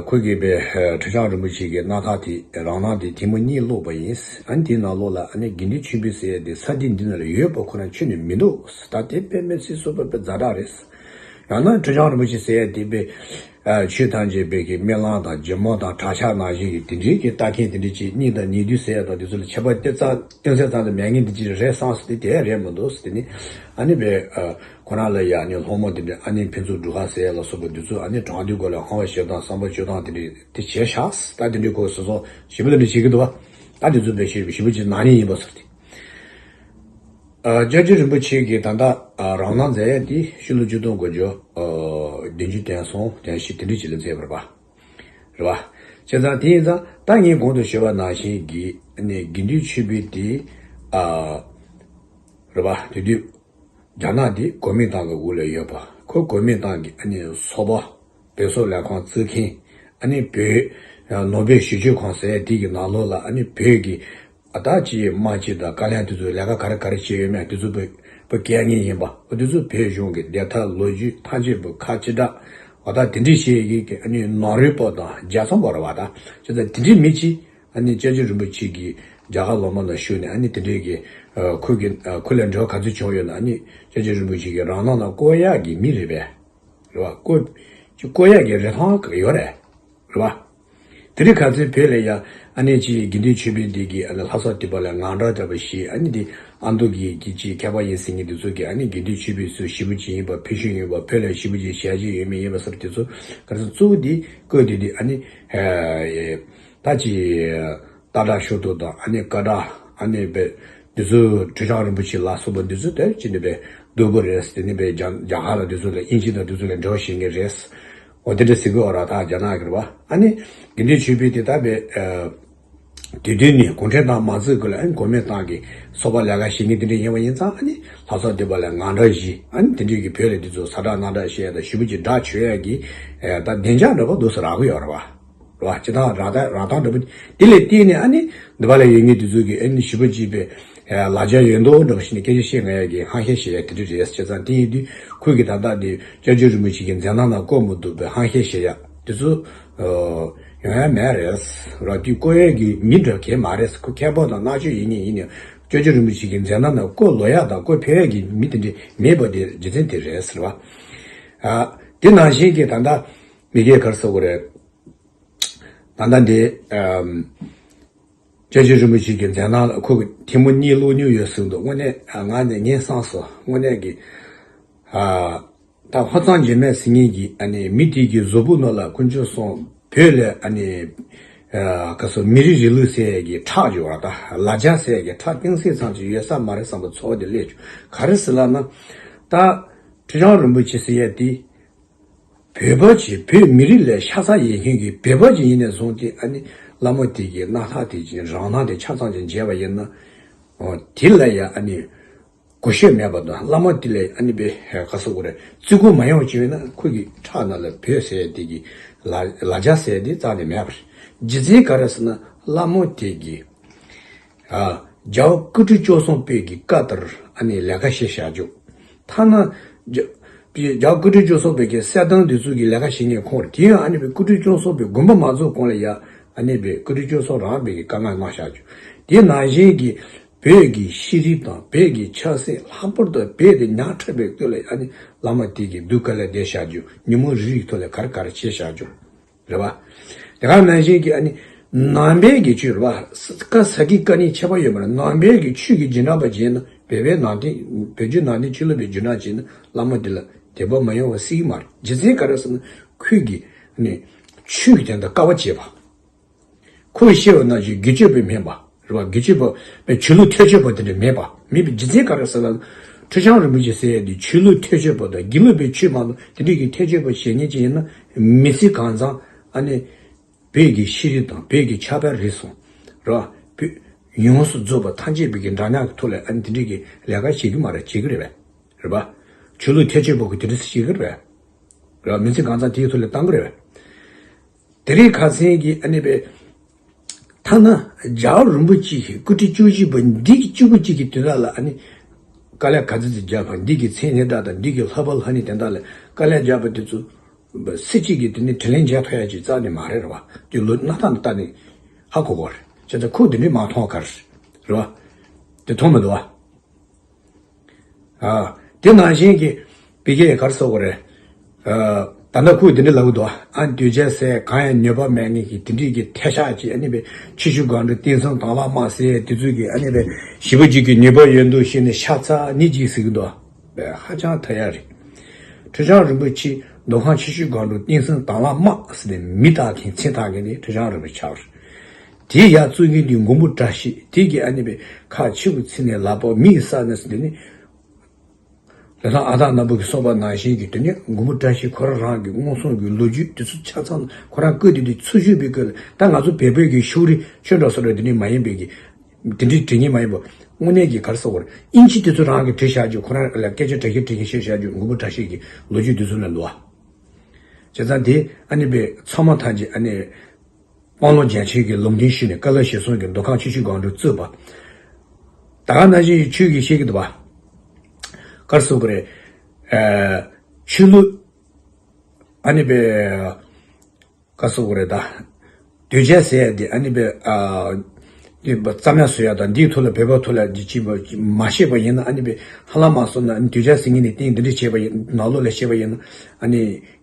ཁོ་གིས་དཔེ་ཁྲི་བྱང་རིན་པོ་ཆེ་གི་རྣམ་ཐར་དེ་རང་སྣང་དེ་ཐེངས་མ་གཉིས་ཀློག་པ་ཡིན་ཟེར། ཨ་ནི་དེའི་ནང་ལོགས་ལ་ཨ་ནི་དགེ་འདུན་ཆོས་འཕེལ་ཟེར་ཡ་དེ་ས་སྟེང་འདི་ན་ལ་ཡོད་པ་ཁོ་རང་ཁྱོན་ནས་མི་འདུག་ཟེར། ད་དེ་དཔེ་མི་སྲིད་སོ་པ་དཔེ་ཛ་དྲག་རེད་ཟེར། ཡང་ན་ཁྲི་བྱང་རིན་པོ་ཆེ་ཟེར་ཡ་དེ་དཔེ། ཨ། ཆོས་ཐམས་ཅད་དཔེ་གི་རྨི་ལམ་དང་ཇོ་མོ་དང་བྲག་ཆ་ནང་བཞིན་གྱི་དེ་འདྲའི་གི་ལྟ་མཁན་དེ་འདྲའི་ཅིག་གཉིད་དང་ཉལ་དུས་ཟེར་ཡ་དང་དེ་ཚོ་ལ་ཁྱད་པར་དེ་ཙམ་སྟོན་ཚད་ཙམ་དུ་མེད་མཁན་དེ་ཅིག་རེད་བསམ་ཟེར་ཏེ། དེ་རེད་མི་འདུག་ཟེར། དེ་ནི་ཨ་ནི་དཔེ། ཨ། ཁོ་རང་ལ་ཡ་ཨ་ནི་སློབ་མ་དེ་འདྲ་ཨ་ནི་ཕུན་ཚོགས་སྒྲུབ་ཁང་ཟེར་ཡ་ལ་སོགས་པ་དེ་ཚོ་ཨ་ནི་དྲང་དུས་སྐོར་ལ་ཧང་བ་བཤད་སྟངས་བསམ་པ་སྤྱོད་སྟངས་དེ་འདྲ་དེ་བྱས་ཤག་ཟེར། ད་དེ་འདྲའི་སྐོར་སོ་སོ་ཞིབ་པ་དེ་འདྲ་བྱེད་ཀྱི་འདུག་བ། ད་དེ་ཚོ་དཔེ་ཞིབ་ཞིབ་པོ་ཅིག་ནག་ཉེས་ཡིན་པ་ཟེར་ཏེ། ཨ། སྐྱབས་རྗེ་རིན་པོ་ཆེ་གིས་ད་ལྟ། ཨ། རང་སྣང་མཛད་ཡ་དེ་ཕྱི་ལོ་ཆིག་སྟོང་དགུ་བརྒྱ། ཨ། བདུན་ཅུ་དོན་གསུམ་དོན་བཞི་དེ་འདྲ་ཅིག་ལ་མཛད་པ་རེད་པ། རེད་པ། བྱས་ཙང་དེ་ཡིན་ཙང་ད་ངས་གོང་དུ་ཞུས་པ་ནང་བཞིན་གྱི་ནས་དགེ་འདུན་ཆོས་འཕེལ་དེ། ཨ། རེད་པ། དེ་དུས་རྒྱ་ནག་དེ་གོ་མིན་ཏང་གི་འོག་ལ་ཡོད་པ། ཁོ་གོ་མིན་ཏང་གི་ཨ་ནི་ཚོགས་པ། བོད་སོག་ལས་ཁང་བཙུགས་མཁན། ཨ་ནི་བོད་ནོ་སྦེལ་ཞི་བྱེད་ཁང་ཟེར་ཡ་དེ་གི་ནང་ལོགས་ལ་ཨ་ནི་བོད་ཀྱི་ཨ་ད་ཅི་དམག་སྤྱི་དང་བཀའ་བློན་དེ་ཚོ་ལས་ཀ་ག་རེ་ག་རེ་བྱས་ཡོད་མེད་དེ་ཚོ་བོད་བོད་སྐད་ངན་ཡིན་པ། འོ་དེ་ཚོ་བོད་གཞུང་གི་བདེན་མཐའ་ལོ་རྒྱུས་ཐམས་ཅད་པོ་ཁ་ཅི་འདྲ། འོ་ད་དེ་འདྲས་བཤད་ཡི་གི་ཨ་ནི་ནང་རུལ་པོ་དང་རྒྱ་ཚོང་པོ་རེད་པ། ད་ཅི་ད་དེ་འདྲས་མི་ཅི། ཨ་ནི་སྐྱབས་རྗེ་རིན་པོ་ཆེ་གིས་རྒྱ་གར་ལོག་མ་ལ་ཞུགས་ནས་ཨ་ནི་དེ་འདྲས་ཀྱི། ཨ། ཁོ་གི། ཨ། ཁོ་ལ་འབྲེལ་བ་ག་ཚོད་བྱུང་ཡོད་ན། ཨ་ནི་སྐྱབས་རྗེ་རིན་པོ་ཆེ་གི་རང་སྣང་ལ་བཀོད་ཡག་གི་མི་རེད་པས། རེད་པ། བཀོད་ཅིག་བཀོད་ཡག་གི་རིན་ཐང་ཡོད་རེད། རེད་པ། དེ་རིང་ཁ་སང་བོད་ལ་ཡ་ཨ་ནི་ཅིག་དགེ་འདུན་ཆོས་འཕེལ་འདི་གི་ཨ་ནི་ལྷ་ས་སྡེ་པ་ལ་ངན་སྒྲ་བཏབ་པ་ཞིག་ཨ་ནི་འདི་ཨ་མདོ་གི་གི་ཅིག་མཁས་པ་ཡིན་ཟེར་མཁན་འདི་ཚོ་གིས་ཨ་ནི་དགེ་འདུན་ཆོས་འཕེལ་ཚོ་ཞེ་པོ་ཅིག་ཡིན་པ། ཕན་ཤུན་ཡོད་པ། བོད་ལ་ཞེ་པོ་ཅིག་ཞལ་བཞེས་ཡོད་མེད་ཡིན་པ་ཟེར། དེ་ཚོ་ག་རེ་ཟེར། གཙོ་བོ་འདི་བཀོད་དེ་འདི་ཨ་ནི། ཨ། ད་ཅི། སྟག་བྲག་ཤོ་ཏོ་དང་ཨ་ནི་ཀ་བྲག་ཨ་ནི་བེ། འདི་ཚོ་ཁྲི་བྱང་རིན་པོ་ཆེ་ལ་སོགས་པ་འདི་ཚོ་དེར་ཅི་ནི་བེ་སྡུག་པོ་རེད། དེ་ནི་བེ་རྒྱ་རྒྱ་གར་ལ་འདི་ཚོ་ལ་དབྱིན་ཇི་དང་འདི་ཚོ་ལ་འབྲེལ་བ་བྱེད་མཁན་རེད། འོ་དེ་འདྲ་ཟེར་གི་ཡོད་ར། ད་རྒྱ་ནག་གི་རེད་པ། ཨ་ནི་དགེ་འདུན་ཆོས་འཕེལ་དེ་ད་བེ། ཨ། དུས་རྒྱུན་ནས་གུང་ཁྲན་ཏང་མ་བཙུགས་གོང་ལ་ཨ་ནི་གོ་མིན་ཏང་གི་ཚོགས་པ་ལས་ཀ་བྱེད་མཁན་དེ་འདྲ་ཡིན་པ་ཡིན་ཙང་། ཨ་ནི་ལྷ་ས་སྡེ་པ་ལ་ངན་སྒྲ་བཞེས། ཨ་ནི་དེ་འདྲ་གི་བོད་ལ་འདི་ཚོ་ཟ་འདྲ་ན་འདྲ་བཤད་ཡ་དང་ཞེ་པོ་ཅིག་སྒྲ་བྱོས་ཡ་གི། ཨ། ད་བདེ་འཇགས་འདྲ་པོ་འདུག་སེ་རག་གི་ཡོད་རེད་པ། རེད་པ། སྤྱིར་བཏང་རང་རྟགས་རང་རྟགས་འདྲ་པོ་དེ་ལ་བརྟེན་ནས་ཨ་ནི་འདི་པ་ལ་ཡོད་མཁན་དེ་ཚོ་གིས་ཨ་ནི་ཞེ་པོ་ཅིག་པའི་ལ་རྒྱ་ཡོད་མདོག་འདྲ་པོ་བྱས་ནས་སྐད་ཆ་བཤད་མཁན་ཡ་གི་ཧང་ཤེད་བྱེད་ཡ་དེ་འདྲ་རེད། བྱས་ཙང་དེ་ཡིན་དུས་ཁོས་གི་ད་ལྟ་འདི་སྐྱབས་རྗེ་རིན་པོ་ཆེ་གི་མཛད་རྣམ་ནང་བཀོད་མི་འདུག་པའི་ཧང་ཤེད་བྱེད་ཡ་དེ་ཚོ་ཡོང་ཡ་མེད་རེད། ར་དུས་བཀོད་ཡ་གི་མི་འདྲ་གས་མ་རེད། ཁོ་མཁས་པོ་དང་གནག་ཕྱོགས་ཡིན་ནི་ཡིན་ནའི་སྐྱབས་རྗེ་རིན་པོ་ཆེ་གི་མཛད་རྣམ་ནང་བཀོད་ལོ་ཡ་དང་བཀོད་ཕེབས་ཡ་གི་མི་དེ་འདྲ་མེད་པ་དེ་རྒྱུ་མཚན་དེ་རེད་ཟེར་བ། ཨ། དེ་ནང་བཞིན་གྱི་ད་ལྟ་མི་སྒེར་ག་རེ་ཟེར་དགོས་རེད། ད་ལྟ་འདི། ཨམ། སྐྱབས་རྗེ་རིན་པོ་ཆེ་གི་མཛད་རྣམ་ལ་ཁོ་གི་ཐེངས་མ་གཉིས་ཀློག་མྱོང་ཡོད་ཟེར་འདུག། དངོས་གནས་ང་ནི་ངའི་བསམ་སོང་། དངོས་གནས་ཀྱི། ཨ། ད་ཕོ་བྲང་འཇིགས་མེད་ཟེར་མཁན་གྱི་ཨ་ནི་མི་དེ་གི་གཟུགས་པོ་ནང་ལ་དཀོན་མཆོག་གསུམ་བོད་ལ་ཨ་ནི། ཨ། ག་སོ་མི་རིགས་རིང་ལུགས་ཟེར་ཡས་ཀྱི་ཁྲག་འཇུ་བ་དང་ལ་རྒྱ་ཟེར་ཡས་ཀྱི་ཁྲག་གཏིང་ཟབ་ཙམ་ཅིག་ཡོད་ས་མ་རེད་བསམ་པའི་ཚོར་བ་དེ་སླེབས་བྱུང་། ག་རེ་ཟེར་ལབ་ན། ད་ཁྲི་བྱང་རིན་པོ་ཆེ་ཟེར་ཡས་དེ། བོད་པ་ཅིག་བོད་མི་རིགས་ལ་ཤ་ཚ་ཡོད་མཁན་གྱི་བོད་པ་ཅིག་ཡིན་ནས་བཟུང་སྟེ་ཨ་ནི་བླ་མ་དེ་གི་རྣམ་ཐར་དེ་ཅིག་རང་སྣང་དེ་ཆ་ཚང་ཅིག་མཇལ་བ་ཡིན་ན། འོ་དེ་ལ་ཡ་ཨ་ནི་གོ་ཤེས་མེད་པ་དང་། བླ་མ་དེ་ལ་ཨ་ནི་བེ་ག་ཟེར་དགོས་རེད། བརྩི་བཀུར་མ་ཡོང་བ་ཅིག་ཡོད་ན་ཁོ་གི་ཁྲག་ནང་ལ་བོད་ཟེར་དེ་གི་ལ་ལ་རྒྱ་ཟེར་དེ་རྩ་ནས་མེད་པ་རེད། རྒྱུ་མཚན་ག་རེ་ཟེར་ན་བླ་མ་དེ་གི། ཨ། རྒྱལ་བ་སྐུ་ཕྲེང་བཅུ་གསུམ་པའི་གི་བཀའ་ལྟར་ཨ་ནི་ལས་ཀ་བྱས་བཞག་རྒྱུ། ཐ་ན་རྒྱ་རྒྱལ་བ་སྐུ་ཕྲེང་བཅུ་གསུམ་པའི་གི་གསེར་ཐང་འདི་ཚོ་གི་ལས་ཀ་བྱེད་མཁན་ཁོང་རེད། དེ་ཡང་ཨ་ནི་བེ་སྐུ་ཕྲེང་བཅུ་གསུམ་པའི་དགོན་པ་མ་རྫོགས་གོང་ལ་ཡ་ཨ་ནི་བེ་སྐུ་ཕྲེང་བཅུ་གསུམ་རང་བེ་གི་བཀའ་མངགས་གནང་བཞག་རྒྱུ། དེ་ནང་བཞིན་གྱི་བོད་ཀྱི་ཤེས་རིག་དང་བོད་ཀྱི་ཆབ་སྲིད། ལྷག་པར་དུ་བོད་དེ་ཉག་ཕྲ་བའི་སྐོར་ལ་ཨ་ནི་བླ་མ་དེ་གི་གདུལ་དཀའ་ལས་བསྡད་བཞག་རྒྱུ། ཉིན་མོ་རེ་རེའི་ཐོག་ལ་ག་རེ་ག་རེ་བྱས་བཞག་རྒྱུ། རེད་པ། དེ་ག་ནང་བཞིན་གྱི་ཨ་ནི་ ནང་པའི་གི་ཆོས་རེད་བ། ཀ་ས་ཀི་ཀ་ནི་ཁྱད་པར་ཡོད་མ་རེད། ནང་པའི་གི་ཆོས་ཀྱི་རྒྱུན་འཁྲབ་པ་བྱས་ན། བོད་པའི་ནང་བསྟན། བོད་བརྒྱུད་ནང་བསྟན་ཆོས་ལུགས་པའི་རྒྱུན་འཁྲབ་བྱས་ན། བླ་མ་དེ་ལ་དད་པ་མ་ཡོང་བ་སྲིད་ཀྱི་མ་རེད། རྒྱུ་མཚན་ག་རེ་ཟེར་ན། ཁོས་ཀྱི་ནི་ཆོས་ཀྱི་དོན་དུ་དཀའ་བ་སྤྱད་པ། ཁོས་བཤད་པ་ནང་བཞིན་སྒེར་གཅོད་པ་མེད་པ་རེད་བ། སྒེར་གཅོད་པ་པའི་ཆོས་ལུགས་ཐལ་ཆོད་པ་དེ་འདྲ་མེད་པ། མེད་པའི་རྒྱུ་མཚན་ག་རེ་ཟེར་ན། ཁྲི་བྱང་རིན་པོ་ཆེ་ཟེར་ཡ་དེ་ཆོས་ལུགས་ཐལ་ཆོད་པ་དང་། དགེ་ལུགས་པའི་ཆོས་མ་གཏོགས་དེ་འདྲའི་གི་ཐལ་ཆོད་པ་བྱེད་མཁན་ཅིག་ཡིན་ན། མི་ཚེ་གང་ཚང་ཨ་ནི་བོད་ཀྱི་ཤེས་རིག་དང་བོད་ཀྱི་ཆབ་དཔལ་རེད་སོང་རེད་བ། བོད་ཡོངས་སུ་རྫོགས་པ་ཐམས་ཅད་པའི་གི་འདྲ་མཉམ་གྱི་ཐོག་ལ་ཨ་ནི་དེ་འདྲའི་གི་ལས་ཀ་བྱེད་ཀྱི་མ་རེད། བྱེད་ཀྱི་རེད་པས། རེད་པ། ཆོས་ལུགས་ཐལ་ཆོད་པ་གི་དེ་འདྲ་བྱེད་ཀྱི་རེད་པས། རེད་པ། མི་ཚེ་གང་ཚང་དེའི་ཐོག་ལ་བཏང་གི་རེད་པས། དེ་རིང་ཁ་སང་གི་ཨ་ནི་པའི་ཐ་ན་རྒྱལ་བ་རིན་པོ་ཆེ་གི་སྐུ་ཕྲེང་བཅུ་བཞི་པ་འདི་གི་བཅུ་དགུ་གཅིག་གི་དུས་རབས་ལ་ཨ་ནི་དཀའ་ལས་ག་ཚོད་ཅིག་བརྒྱབ་པ། འདི་གི་མཚན་སྙན་གྲགས་དང་འདི་གི་ལྷག་པ་ལྷག་ནི་དེ་དག་ལ་དཀའ་ལས་བརྒྱབ་པ་དེ་ཚོ་སྲིད་སྤྱི་གི་དེ་ནི་དྲིན་ལན་འཇལ་ཐུབ་ཡ་ཅིག་རྩ་ནས་མ་རེད། རེད་བ། དེ་ལོ་སྣ་ཐག་ནས་བལྟས་ནས་ཧ་གོ་གོ་རེད། བྱས་ཙང་ཁོ་དེ་འདྲས་མ་མཐོང་ག་རེད། རེད་བ། དེ་མཐོང་མི་འདུག་བ། ཨ། དེ་ནང་བཞིན་གྱི་བི་ཀེ་ག་རེ་ཟེར་དགོས་རེད། ཨ། ད་ལྟ་ཁོས་དེ་འདྲ་ལབ་ཀྱི་འདུག་ཨ། གདུལ་བྱ་ཟེར་གང་ཡང་ནུས་པ་མེད་མཁན་གྱི་དེ་འདྲས་ཀྱི་ཐལ་ཤག་ཅིག་ཨ་ནི་པའི་ཆུ་ཤུར་སྒང་དྲུག་བསྟན་སྲུང་དྭང་བླངས་དམག་ཟེར་དེ་ཚོས་ཀྱི་ཨ་ནི་པའི་ཞེ་པོ་ཅིག་གི་ནུས་པ་ཡོད་འདུག་བྱས་ནས་ཤ་ཚ་ནི་ཅིག་ཟེར་གྱི་འདུག་ཧ་ཅང་ཐ་ཡག་རེད། ཁྲི་བྱང་རིན་པོ་ཆེ་མདོ་ཁམས་ཆུ་ཤུར་སྒང་དྲུག་བསྟན་སྲུང་དྭང་བླངས་དམག་ཟེར་ནས་མིང་བཏགས་མཁན་མཚན་བཏགས་མཁན་དེ་ཁྲི་བྱང་རིན་པོ་ཆེ་ཆགས་རེད། དེའི་ཡར་བཙུགས་མཁན་དེ་མགོན་པོ་བཀྲ་ཤིས། དེ་གི་ཨ་ནི་པའི་ཁ་ཆེ་བོ་ཚིག་ནས་ལག་པ་མིག་ས་ནས་ཟེར་དེ་ནི། ལས་དང་ཨ་སྟག་སྣ་བུག་གིས་གསུངས་པ་ནང་བཞིན་གྱི་དེ་ནི་མགོན་པོ་བཀྲ་ཤིས་ཁོ་རང་རང་གི་མངོན་སུམ་གྱི་ལོ་རྒྱུས་དེ་ཚོ་ཆ་ཚང་ཁོ་རང་བཀོད་དེ་དུས་ཚུར་ཞུས་པའི་སྐབས་ལ། ད་ང་ཚོ་བལ་པོའི་གི་ཕྱོགས་རིས་ཆོས་འགྲོ་སོགས་རེད། དེ་འདྲའི་མ་ཡིན་པའི་གི་དེ་འདྲའི་དྲི་ངན་མ་ཡིན་པ། དངོས་གནས་ཀྱི་ག་རེ་ཟེར་དགོས་རེད། དབྱིན་ཇི་དེ་ཚོ་རང་གི་བྲིས་བཞག་རྒྱུ། ཁོ་རང་ལ་སྐད་ཆ་དྲང་ཞིང་དྲང་ཞིང་བཤད་བཞག་རྒྱུ། མགོན་པོ་བཀྲ་ཤིས་ཀྱི་ལོ་རྒྱུས་དེ་ཚོ་ལ་འདུག་བ། བྱས་ཙང་དེ་ཨ་ནི་པའི་ཚང་མ་ཐམས་ཅད་ཨ་ནི། སྤང་བླང་རྒྱ་ཆེན་གྱི་ལུང་བསྟན་ཞུས་ནས་བཀའ་སློབ་ཞིག་གསུངས་ཀྱི། མདོ་ཁམས་ཆུ་ཤུར་སྒང་དྲུག་བཙུགས་པ། ད་ག་ནང་བཞིན་ཆོས་ཀྱི་བཤད་ཀྱི་འདུག་བ། ག་རེ་ཟེར་དགོས་རེད། ཨ། ཆོས་ལུགས། ཨ་ནི་པའི། ག་རེ་ཟེར་དགོས་རེད་ད། གདུལ་བྱ་ཟེར་ཡ་དེ་ཨ་ནི་པའི། ཨ། འདི་རྩ་མེད་བཟོ་ཡ་དང་། འདིའི་ཐོག་ལ་བོད་པའི་ཐོག་ལ་འདི་ཅིག་མ་བཤད་པ་ཡིན་ན། ཨ་ནི་པའི་ཧ་ལམ་མ་སོང་ན། ཨ་ནི་གདུལ་བྱ་ཟེར་མཁན་ནི་སྟེང་འདི་འདྲ་བྱས་པ་ཡིན། ནང་ལོགས་ལ་བཤད་པ་ཡིན་ན། ཨ་ནི་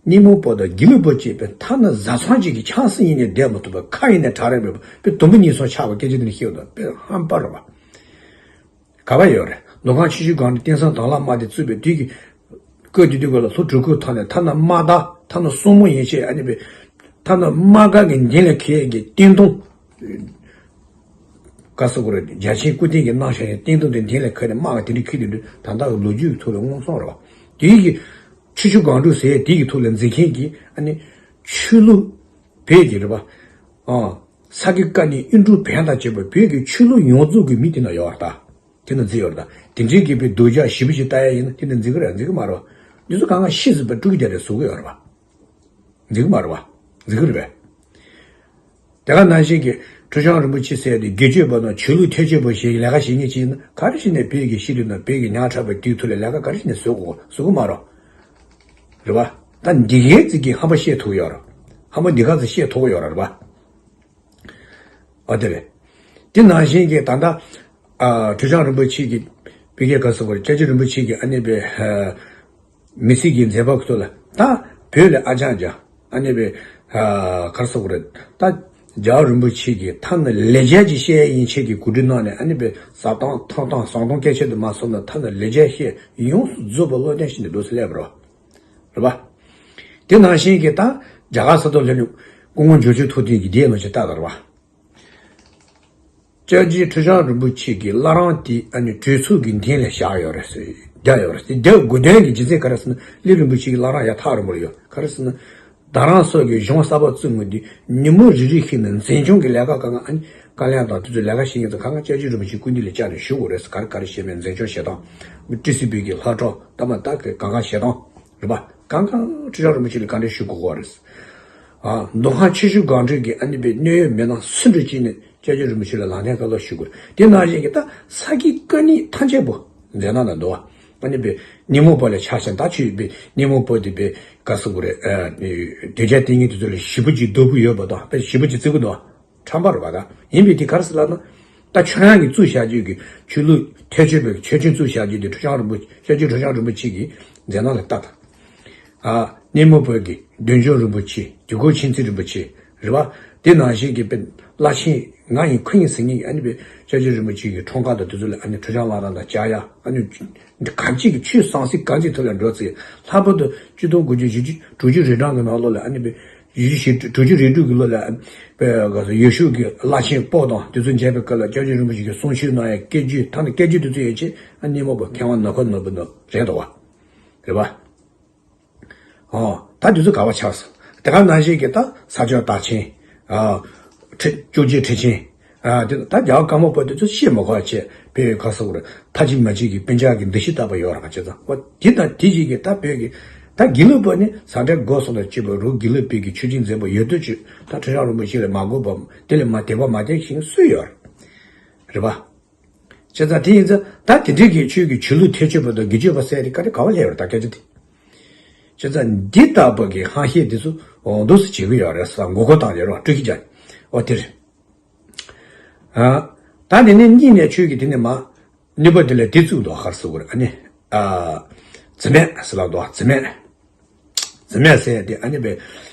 གཉེན་མོ་པོ་དང་དགེ་ལུགས་པོ་བཅས་པའི་ཐ་ན་བཟའ་ཚང་གཅིག་གི་ཆང་སྲིད་གཉིས་ནས་བསྡད་མ་ཐུབ་པ། ཁ་ཡིན་ནས་གྲག་རེས་མེད་པ། དཔེ་དུམ་བུ་གཉིས་གསུམ་ཆགས་པ་སྐད་ཆ་འདི་ནས་བཤད་འདུག་དཔེ་ཧམ་པ་རེད་བ། ག་པར་ཡོད་རེད། མདོ་ཁམས་ཆུ་ཤུར་སྒང་དྲུག་བསྟན་སྲུང་དྭང་བླངས་དམག་དེ་བཙུགས་པའི་དུས་ཀྱི་སྐབས་དེ་དུས་སྐབས་ལ་ལྷོ་འབྲུག་ཁུལ་ཐོག་ནས་ཐ་ན་དམག་དར། ཐ་ན་སྲུ་མོ་ཡན་ཆད། ཨ་ནི་པའི་ཐ་ན་དམག་སྒར་གྱི་མདུན་ལ་འཁེལ་གྱི་བསྟན་དུང་། ག་རེ་ཟེར་དགོས་རེད། རྒྱལ་ཆེན་སྐུ་རྟེན་གྱི་གནང་བཞག་ཡ་བསྟན་དུང་དེ་མདུན་ལ་འཁེལ་ནས་དམག་གི་དེ་འདྲ་འཁྱེར་དེ་འདྲ། ད་ལྟ་གི་ལོ་རྒྱུས་ཀྱི་ཐོག་ལ་མངོན་སུམ་རེད་བ། དེའི་གི་ཆུ་ཤུར་སྒང་དྲུག་ཟེར་ཡ་དེ་གི་ཐོག་ལ་འཛིན་མཁན་གྱི་ཨ་ནི་ཆོས་ལུགས་བོད་ཀྱི་རེད་བ། ཨ། ས་དགེ་བཀའ་རྙིང་དབྱིངས་སྒྲུབ་བོན་དང་བཅས་པ་བོད་ཀྱི་ཆོས་ལུགས་ཡོངས་རྫོགས་ཀྱི་མི་དེ་ན་ཡོད་རེད་ད། དེ་ན་འཛུལ་ཡོད་རེད་ད། དེ་འདྲའི་གི་པའི་སྡུག་ཅག་ཞེ་པོ་ཅིག་ལྟ་ཡ་ཡིན་ན་དེ་ན་འཛུལ་གི་རེད། འཛུལ་གི་མ་རེད་བ། འདི་ཚོ་གང་ག་ཤི་ཟིན་པ་སྤྲུལ་སྐྱོ་རེད་ཟེར་གི་ཡོད་རེད་བ། འཛུལ་གི་མ་རེད་བ། འཛུལ་གི་རེད་པས། དེ་ག་ནང་བཞིན་གྱི་ཁྲི་བྱང་རིན་པོ་ཆེ་ཟེར་དེ་སྒེར་གཅོད་པ་དང་ཆོས་ལུགས་ཐལ་ཆོད་པ་ཞིག་ལས་ཀ་བྱེད་མཁན་ཅིག་ཡིན་ན། ག་རེ་བྱས་ནས་བོད་ཀྱི་ཤེས་རིག་དང་བོད་ཀྱི་ཉག་ཕྲ་བའི་དུས་ཐོག་ལ་ལས་ཀ་ག་རེ་བྱས་ནས་བཟོ་དགོས། བཟོ་གི་མ་རེད། རེད་བ། ད་འདི་གའི་ཙིག་གི་ཧམ་པ་བཤད་ཐུབ་ཡོད་རེད། ཧམ་པ་འདི་ག་ཙིག་བཤད་ཐུབ་ཡོད་རེད་བ། ཨ། དེ་རེད། དེ་ནང་བཞིན་གྱི་ད་ལྟ། ཨ། ཁྲི་བྱང་རིན་པོ་ཆེ་གི་བི་ཀེ་ག་རེ་ཟེར་དགོས་རེད། སྐྱབས་རྗེ་རིན་པོ་ཆེ་གི་ཨ་ནི་པའི། ཨ། མི་ཚེ་གི་མཛད་པ་ཁོ་ཚོ་ལ་ད་བོད་ལ་ཨ་ཅང་ཅང་ཨ་ནི་པའི། ཨ། ག་རེ་ཟེར་དགོས་རེད། ད་རྒྱལ་བ་རིན་པོ་ཆེ་གི་ཐ་ན་ལེགས་སྦྱར་གྱི་བཤད་ཡིན་ཆེད་ཀྱི་གོ་སྒྲིག་གནང་ནས། ཨ་ནི་པའི་ཟབ་དང་ཐོབ་དང་ཟང་དང་སྐད་ཆ་དུ་མ་སོང་ན། ཐ་ན་ལེགས་སྦྱར་བཤད་ཡོངས་སུ་རྫོགས་པ་བློ་གཏད་བྱས་ནས་འདུག་སེ་སླེབས་པ་རེད། རེད་པ། དེ་ནང་བཞིན་གྱི་ད་རྒྱ་གར་ས་ཐོག་སླེབས་ནས་སྐུ་ངོ་འབྱོར་ཆེན་ཐུབ་བསྟན་གྱིས་དེའི་ལོ་ཆེ་ལྟ་དང་རེད་པ། སྐྱབས་རྗེ་ཁྲི་བྱང་རིན་པོ་ཆེ་གི་བླ་བྲང་དེ་ཨ་ནི་གྲོས་ཚོགས་ཀྱི་མདུན་ལ་བཞག་ཡོད་རེད་ཟེར། བརྒྱབ་ཡོད་རེད་ཟེར། བརྒྱབ་དགོས་དོན་གྱི་རྒྱུ་མཚན་ག་རེ་ཟེར་ན། གླེ་རིན་པོ་ཆེ་གི་བླ་བྲང་ཡ་ཐག་རིང་པོ་ལ་ཡོད། ག་རེ་ཟེར་ན། རྡ་རམ་ས་གི་གཞུང་གསར་པ་བཙུགས་མི་དེ་ཉིན་མོ་རེ་རེ་བཞིན་ནས་འཛིན་སྐྱོང་གི་ལས་ཀ་གང་ག་ཨ་ནི་བཀའ་བློན་དང་དེ་ཚོ་ལས་ཀ་བྱེད་མཁན་ཚོ་གང་ག་སྐྱབས་རྗེ་རིན་པོ་ཆེའི་སྐུ་མདུན་ལ་བཅར་ནས་ཞུ་དགོས་རེད་ཟེར། ག་རེ་ག་རེ་བྱས་མིན་འཛིན་སྐྱོང་བྱེད་སྟངས། ཊི་སི་བི་གི་ལྷ་གྲོགས་ལྟ་མ་ལྟ་གི་གང་ག་བྱེད་སྟངས་རེད་པ། གང་ག་ཁྲི་བྱང་རིན་པོ་ཆེ་ལ་བཀའ་འདྲི་ཞུ་དགོས་ཀྱི་རེད། ཨ། མདོ་ཁམས་ཆུ་ཤུར་སྒང་དྲུག་གི་ཨ་ནི་པའི་གནད་ཡོད་མི་སྣ་སུ་འདྲ་ཅིག་ནས་སྐྱབས་རྗེ་རིན་པོ་ཆེ་ལ་ལམ་སྟོན་བཀའ་སློབ་ཞུ་དགོས། དེ་ནང་བཞིན་གྱི་ད་ས་དགེ་བཀའ་རྙིང་ཐམས་ཅད་པོ་མཛད་ན་ན་འདུག་བ། ཨ་ནི་པའི་སྙིང་མོ་པོ་ལ་ཆ་བཞག་ད་ཆོས་པའི་སྙིང་མོ་པོ་དེ་པའི་ག་རེ་ཟེར་དགོས་རེད། ཨ། དེ་ཅག་དེ་ཉིད་དེ་ཚོ་ལ་ཞེ་པོ་ཅིག་སྡུག་པོ་ཡོད་པ་དང་། དཔེ་ཞེ་པོ་ཅིག་བརྩི་གི་འདུག་བ། ཁྲམ་པ་རེད་པ། ད་ཡིན་པའི་དེ་ག་རེ་ཟེར་ལབ་ན། ད་ཁྱོད་རང་གིས་བཙུགས་བཞག་རྒྱུ་གི་ཆོས་ལུགས་ཐལ་ཆོད་པའི་ཆོས་ཁྱོན་བཙུགས་བཞག་རྒྱུ་དེ་ཁྲི་བྱང་རིན་པོ་ཆེ། སྐྱབས་རྗེ་ཁྲི་བྱང་རིན་པོ་ཆེ་གི་མཛད་རྣམ་ལ་ལྟ་དང་། ཨ། སྙིང་མོ་པོ་གི་བདུད་འཇོམས་རིན་པོ་ཆེ། དུས་འཁོར་མཁྱེན་བརྩེ་རིན་པོ་ཆེ། རེད་བ། དེ་ནང་བཞིན་གྱི་པའི་བླ་ཆེན་ང་ཡིན་ཁོ་ཡིན་ཟེར་མཁན་གྱི་ཨ་ནི་པའི་སྐྱབས་རྗེ་རིན་པོ་ཆེ་གི་འཁྲུངས་སྐར་དང་དེ་ཚོ་ལ་ཨ་ནི་ཁྲི་བྱང་བླ་བྲང་དང་བཅར་ཡ། ཨ་ནི་གང་ཅིག་གི་ཆོས་ཟང་ཟིང་གང་ཅིག་ཐོག་ལ་འགྲོ་ཚེ། ལྷག་པར་དུ་ཆིག་སྟོང་དགུ་བརྒྱ་བཞི་བཅུ་དྲུག་ཅུ་རེ་གྲངས་ཀྱི་ནང་ལོགས་ལ་ཨ་ནི་པའི་བཞི་བཅུ་ཞེ་དྲུག་ཅུ་རེ་དྲུག་གི་ལོ་ལ་ཨ་ནི་པའི་ག་ས་ཡེ་ཤུ་གི་བླ་ཆེན་པོ་དང་དེ་ཚོ་མཇལ་བའི་སྐབས་ལ་སྐྱབས་རྗེ་རིན་པོ་ཆེ་གི་གསུང་ཆོས་གནང་ཡ་སྐད་ཆ་ཐ་ན་སྐད་ཆ་དེ་ཚོ་ཡན་ཆད་ཨ་ནི་སྨོ་པ་མཁས་དབང་ནོར་ཁ་ནོར་བུ་ནོར་རེད་དོ་བ། རེད་བ། ཨོ། ད་དེ་ཚོ་ག་བ་ཆགས་སོང་། དེ་ག་ནང་བཞིན་གྱི་ད་ས་སྐྱ་བདག་ཆེན། ཨ། ཁྲི་བཅོ་བརྒྱད་ཁྲི་ཆེན། ཨ། དེ་ད་རྒྱ་གར་ཀརྨ་པ་དེ་ཚོ་ཤེས་མ་གོ་བ་བྱས་པའི་ཁ་སོགས་རེད། མཐའ་གཅིག་མ་གཅིག་གི་སྤུན་ཆ་གི་འདུ་ཤེས་ལྟ་བུ་ཡོད་ར་བྱས་ཙང་། ཨོ། དེ་དང་དེ་བཞིན་གྱི་ད་བོད་ཀྱི་ད་དགེ་ལུགས་པ་ནི་ཟ་འབྲས་དགོས་སོང་ལ་སྐྱིད་པ་རུ་དགེ་ལུགས་པའི་གི་ཆོས་བརྒྱུད་འཛིན་པ་ཡོད་དུས་ཅི་ད་ཁྲི་བྱང་རིན་པོ་ཆེ་ལས་མ་དགོས་པ་དེ་ལས་མ་དད་པ་མ་དད་ཞིག་སུ་ཡོད་རེད་བ། བྱས་ཙང་དེ་ཡིན་ཙང་ད་དེ་འདྲའི་གི་ཆོས་ཀྱི་ཆོས་ལུགས་ཐེག་ཆོས་པ་དང་དགེ་ཆོས་པ་ཟེར་དེ་ག་རེ་ག་བ་སླེབས་ཡོད་རེད་ད་སྐད་ཆ་དེ། བྱས་ཙང་འདི་ལྟ་བུ་གི་ཧང་ཤེད་དེ་ཚོ་འོང་འདུག་སེ་བྱེད་གི་ཡོད་རེད་ཟེར་མགོ་སྐོར་བཏང་ཡོད་རེད་བ་སྤྲོ་སྐྱིད་རྒྱག་ཨོ་དེ་རེད། ཨ། ད་དེ་ནས་གཉིས་ནས་ཆོས་ཀྱི་དེ་ནས་མ་ནུས་པ་དེ་ལས་དེ་བཙུགས་འདུག་ཧར་སུ་གུར་ཨ་ནི། ཨ། བརྩི་མེད་ཟེར་ལབ་འདུག་བ་བརྩི་མེད། བརྩི་མེད་ཟེར་ཡ་དེ་ཨ་ནི་པའི།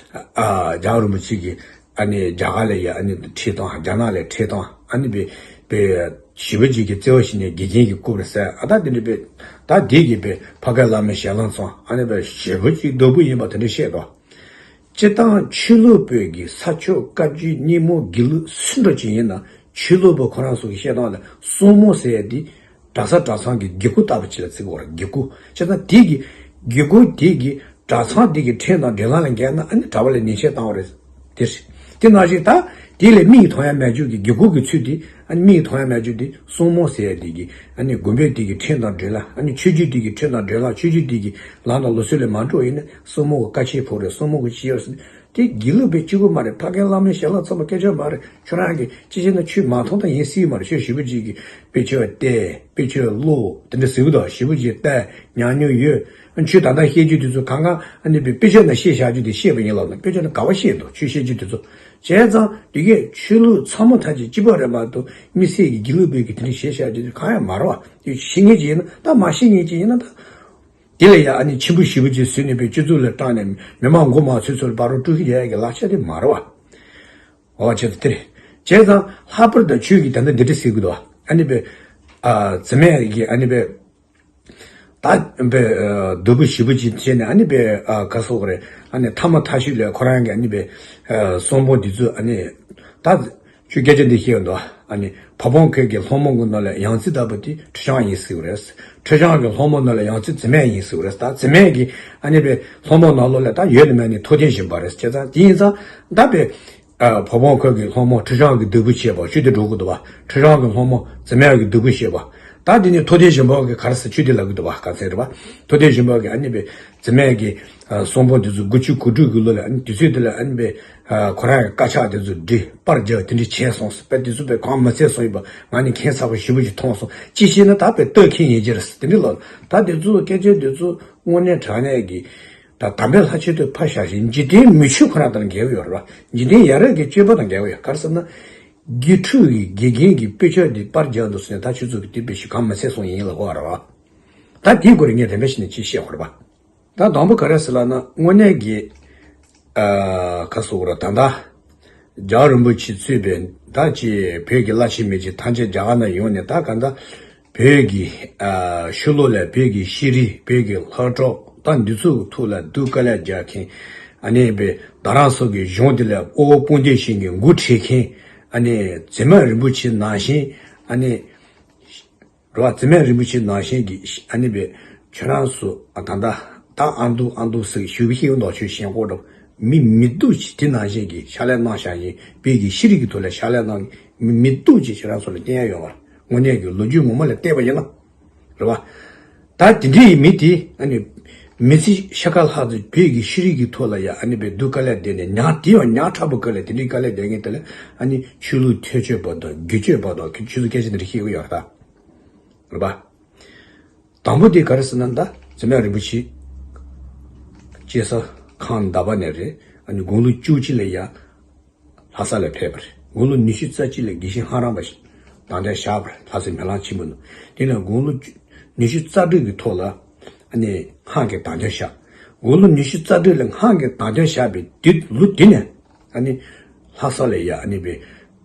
ཨ། རྒྱལ་བ་རིན་པོ་ཆེ་གིས་ཨ་ནི་རྒྱ་གར་ལ་ཡ་ཨ་ནི་ཁྲིད་བཏང་རྒྱ་ནག་ལ་ཁྲིད་བཏང་ཨ་ནི་པའི་པའི་ཞི་བ་འཇིགས་ཀྱི་བརྩེ་བ་བཞིན་ནས་དགེ་རྒན་གྱིས་བཀུར་བར་ཟེར་ཨ་ད་དེ་འདྲ་པའི་ད་དེ་གི་པའི་ཕ་སྐད་བླ་མའི་ཞལ་ལུང་ཚང་ཨ་ནི་པའི་ཞི་བ་འཇིགས་སྡུག་པོ་ཡིན་པ་དེ་འདྲ་བཤད་དོ། སྤྱིར་བཏང་ཆོས་ལུགས་པའི་གི་ས་ཕྱོགས་བཀའ་བརྒྱུད་རྙིང་མ་དགེ་ལུགས་སུ་འདྲ་ཅིག་ཡིན་ན་ཆོས་ལུགས་པ་ཁོ་རང་ཚོ་གི་བཤད་སྟངས་ལ་གསུང་མོ་ཟེར་ཡ་དེ། གྲྭ་ས་གྲྭ་ཚང་གི་དགེ་སྐོས་ལྟ་བུ་ཅིག་ལ་བརྩི་གི་ཡོད་རེད་དགེ་སྐོས། བྱས་ཙང་དེ་གི་དགེ་སྐོས་དེ་གི་གྲྭ་ཚང་དེ་གི་ཁྲིམས་དང་སྒྲིག་ལམ་ལ་འགལ་ན་ཨ་ནི་གྲྭ་པ་ལ་ཉེས་ཆད་བཏང་བ་རེད། དེ་རེད། དེ་ནང་བཞིན་ད་དེ་ལས་མིག་མཐོང་ཡ་མེད་རྒྱུ་གི་དགེ་སྐོས་ཀྱི་ཚུལ་དེ་ཨ་ནི་མིག་མཐོང་ཡ་མེད་རྒྱུ་དེ་གསུང་མོ་ཟེར་ཡ་དེ་གི་ཨ་ནི་དགོན་པའི་དེ་གི་ཁྲིམས་དང་སྒྲིག་ལམ་ཨ་ནི་ཆོས་བརྒྱུད་དེ་གི་ཁྲིམས་དང་སྒྲིག་ལམ་ཆོས་བརྒྱུད་དེ་གི་ལམ་དང་ལུགས་སྲོལ་ལས་མ་འགྲོ་ཡིན་ན་གསུང་མོ་གི་བཀའ་ཆད་ཕོག་རེད་གསུང་མོ་གི་ཅི་ཡོད་ཟེར་ན། དེ་དགེ་ལུགས་པའི་གཅིག་པུ་མ་རེད། ཕ་རྒན་བླ་མའི་ཞལ་ལུང་ཚང་མ་སྐད་ཆ་མ་རེད། ཁྱོད་རང་གིས་ཅི་བྱས་ན་ཆོས་མ་མཐོང་དང་ཡིན་སྲིད་མ་རེད། ཆོས་ཞེ་པོ་ཅིག་གིས་དཔེ་ཆ་བལྟས་དཔེ་ཆ་ཀློག་དེ་འདྲ་ཟེར་གི་འདུག་ཞེ་པོ་ཅིག་བལྟས་ཉམས་མྱོང་ཡོད། ཆོས་ད་ལྟ་བཤད་རྒྱུ་དེ་ཚོ་གང་གང་ཨ་ནི་པའི་དཔེ་ཆ་ནང་བཤད་བཞག་རྒྱུ་དེ་བཤད་པ་ཡིན་ལབ་ན་དཔེ་ཆ་ནང་ག་བ་བཤད་འདུག་ཆོས་བཤད་རྒྱུ་དེ་ཚོ། བྱས་ཙང་དེ་གས་ཆོས་ལུགས་ཚང་མ་ཐམས་ཅད་གཅིག་པ་རེད་མ་གཏོགས་དམིགས་བསལ་གྱི་དགེ་ལུགས་པའི་གི་དེ་འདྲ་བཤད་བཞག་རྒྱུ་དེ་གང་ཡང་མ་རེད་བ། དེ་ཤེས་མཁན་ཅིག་ཡིན་ན་ད་མ་ཤེས་མཁན་ཅིག་ཡིན་ན་ད། དེ་ལ་ཡང་ཨ་ནི་ཆེན་པོ་ཞེ་པོ་ཅིག་བཟོས་ནས་པའི་སྤྱི་ཚོགས་ལ་དྲངས་ནས་མི་མང་མགོ་མ་ཚོས་ཚོར་བ་རུ་དཀྲུག་གི་ཡོད་ཀྱི་ལག་ཆ་དེ་མ་རེད་བ། འོ་བྱས་ཙང་དེ་རེད། བྱས་ཙང་ལྷག་པར་དུ་ཆོས་ཀྱི་ད་ལྟ་འདི་འདྲ་ཟེར་གི་འདུག་ཨ་ནི་པའི། ཨ། བརྩི་མེད་ཀྱི་ཨ་ནི་པའི། ད་པའི་སྡུག་པོ་ཞེ་པོ་ཅིག་བྱས་ནས་ཨ་ནི་པའི་ག་སོགས་རེད། ཨ་ནི་ཐ་མ་ཐ་ཤུལ་ལས་ཁོ་རང་གི་ཨ་ནི་པའི་གསུང་འབུམ་འདི་ཚོ་ཨ་ནི་ད། ཁྱོད་སྐད་ཆ་འདི་བཤད་འདུག་ཨ་ནི་ཕ་བོང་ཁ་གི་སློང་མོ་གི་ནང་ལ་ཡང་རྩི་ལྟ་བུ་དེ་ཁྲི་བྱང་ཡིན་ཟེར་བ་རེད། ཁྲི་བྱང་གི་སློང་མོ་ནང་ལ་ཡང་རྩི་བརྩི་མེད་ཡིན་ཟེར་བ་རེད། ད་བརྩི་མེད་ཀྱི་ཨ་ནི་པའི་སློང་མོ་ནང་ལོགས་ལ་ད་ཡོད་ནི་མེད་ནི་ཐུབ་བསྟན་སྦྱིན་པ་རེད། བྱས་ཙང་དེ་ཡིན་ཙང་ད་པའི་ཕ་བོང་ཁ་གི་སློང་མོ་ཁྲི་བྱང་གི་སྡུག་པོ་བྱས་པ་ཆུ་དེ་འགྲོ་གི་འདུག་བ། ཁྲི་བྱང་གི་སློང་མོ་བརྩི་མེད་ཀྱི་སྡུག་པོ་བྱས་པ། ད་དེ་ནི་ཐུབ་བསྟན་སྦྱིན་པ་གི་ག་རེ་ཟེར་ཆུ་དེ་ལབ་གི་འདུག་བ་ག་ཚད་རེད་བ། ཐུབ་བསྟན་སྦྱིན་པ་གི་ཨ་ནི་པའི་བརྩི་མེད་ཀྱི་གསུང་འབུམ་དེ་ཚོ་དགུ་བཅུ་གོ་དྲུག་གི་ལོ་ལ་ཨ་ནི་དུས་ཚོད་དེ་ལ་ཨ་ནི་པའི། ཁོ་རང་གི་དཀར་ཆག་དེ་ཚོ་འབྲི་པར་རྒྱག་དེ་འདྲ་བྱས་སོང་ཟེར་པས་དེ་ཚོ་པས་གང་མི་ཚད་སོང་ཡིན་པ་ང་ནི་ཁྱད་མཚར་པོ་ཞེ་པོ་ཞིག་མཐོང་སོང་། ཅི་ཤེས་ན་ད་པས་ལྟ་མཁན་ཡིན་གྱི་རེད་དེ་འདྲ་ལོ། ད་དེ་ཚོ་སྐད་ཆ་དེ་ཚོ་དངོས་གནས་དྲང་གནས་ཀྱི་ད་དམ་པའི་ལྷ་ཆོས་དེ་ཕར་བཞག་ཞིང་འཇིག་རྟེན་མི་ཆོས་ཁོ་རང་དང་འགལ་གྱི་ཡོད་རེད་བ། འཇིག་རྟེན་ཡ་རབས་ཀྱི་སྤྱོད་པ་དང་འགལ་གྱི་ཡོད། ག་རེ་ཟེར་ན། དགེ་ཕྲུག་གི་དགེ་རྒན་གྱི་དཔེ་ཆ་འདི་པར་རྒྱག་འདུག་ཟེར་ནས་ད་ཆུ་ཚོད་ཀྱི་དེ་པས་ཞིག་གང་མི་ཚད་སོང་ཡིན་ལ་གོ་བ་རེད་བ། ད་དེའི་སྐོར་ངས་རིམ་པས་ཤིག་ནས་ཅིག་བཤད་དགོས་རེད་བ། ད་དང་པོ་ག་རེ་ཟེར་ལབ་ན་དངོས་གནས་ཀྱི། ཨ། ཁ་སོགས་ར་ད་ལྟ། རྒྱལ་བ་རིན་པོ་ཆེ་གཙོས་པའི་ད་ཅི་བོད་ཀྱི་བླ་ཆེན་མི་ཆེན་ཐམས་ཅད་རྒྱ་གར་ནང་ཡོང་ནས་ད་ག་ད་བོད་ཀྱི། ཨ། ཕྱི་ལོགས་ལ་བོད་ཀྱི་ཤེས་རིག་བོད་ཀྱི་ལྷ་གྲོགས་ད་འདི་ཚོ་གི་ཐོག་ལ་སྡུག་དཀའ་ལས་རྒྱག་མཁན་ཨ་ནི་བོད་རྡ་རམ་ས་གི་གཞུང་དེ་ལ་དབུ་བོ་དཔུང་སྡེ་ཞིག་གི་འགོ་ཁྲིད་མཁན་ཨ་ནི་བརྩི་མེད་རིན་པོ་ཆེ་ནང་བཞིན་ཨ་ནི། རེད་བ། བརྩི་མེད་རིན་པོ་ཆེ་ནང་བཞིན་གྱི་ཨ་ནི་པའི་ཁྱོད་རང་ཚོ་ད་ལྟ་ད་ཨ་མདོ་ཨ་མདོ་ཟེར་ཞུ་བའི་ཤེས་ཡོན་མདོག་ཆོས་ཞེན་ཁོག་འགྲོ་མི་མི་སྡུག་ཅིག་དེ་ནང་བཞིན་གྱི་ཕྱག་ལས་གནང་བཞག་ཡིན་བོད་ཀྱི་ཤེས་རིག་གི་ཐོག་ལ་ཕྱག་ལས་གནང་མི་མི་སྡུག་ཅིག་ཁྱོད་རང་ཚོ་ལ་བསྟན་ཡ་ཡོད་བ། དངོས་གནས་ཀྱི་ལོ་རྒྱུས་ངོ་མ་ལ་བལྟས་པ་ཡིན་ན་རེད་བ། ད་དེ་འདྲའི་མི་དེ་ཨ་ནི་མི་ཚེ་ཤ་ཁ་ལྷག་ཙམ་བོད་ཀྱི་ཤེས་རིག་གི་ཐོག་ལ་ཡ་ཨ་ནི་པའི་སྡུག་དཀའ་ལས་བསྡད་ནས་ཉག་དེ་ཡང་ཉག་ཕྲ་བོ་དཀའ་ལས་དེ་འདྲའི་དཀའ་ལས་བསྡད་མཁན་དེ་ལ་ཨ་ནི་ཆོས་ལུགས་ཐེག་ཆོས་པ་དང་དགེ་ཆོས་པ་དང་ཁྱོད་ཚོ་སྐད་ཆ་འདི་འདྲ་བཤད་གི་ཡོད་རེད་ད། རེད་པ། དང་པོ་དེ་ག་རེ་ཟེར་ན་ད་བརྩི་མེད་རིན་པོ་ཆེ། སྐྱེས་ས་ཁམས་དྭངས་པ་ནས་རེད། ཨ་ནི་དགུང་ལོ་བཅུ་གཅིག་ལ་ཡ་ལྷ་ས་ལ་ཕེབས་པ་རེད། དགུང་ལོ་ཉི་ཤུ་རྩ་གཅིག་ལ་དགེ་བཤེས་ལྷ་རམས་པ་ཞིག་དམ་བཅའ་བཞག་པ་རེད། ལྷ་སའི་མེ་ལོང་ཆེན་པོ་ནང་། དེ་ནས་དགུང་ལོ་ཉི་ཤུ་རྩ་དྲུག་གི་ཐོག་ལ་ཨ་ནི་སྔགས་ཀྱི་དམ་བཅའ་བཞག་དགུང་ལོ་ཉི་ཤུ་རྩ་དྲུག་ལ་སྔགས་ཀྱི་དམ་བཅའ་བཞག་པའི་དུས་ལོ་དེ་ནས་ཨ་ནི། ལྷ་ས་ལ་ཡ་ཨ་ནི་པའི་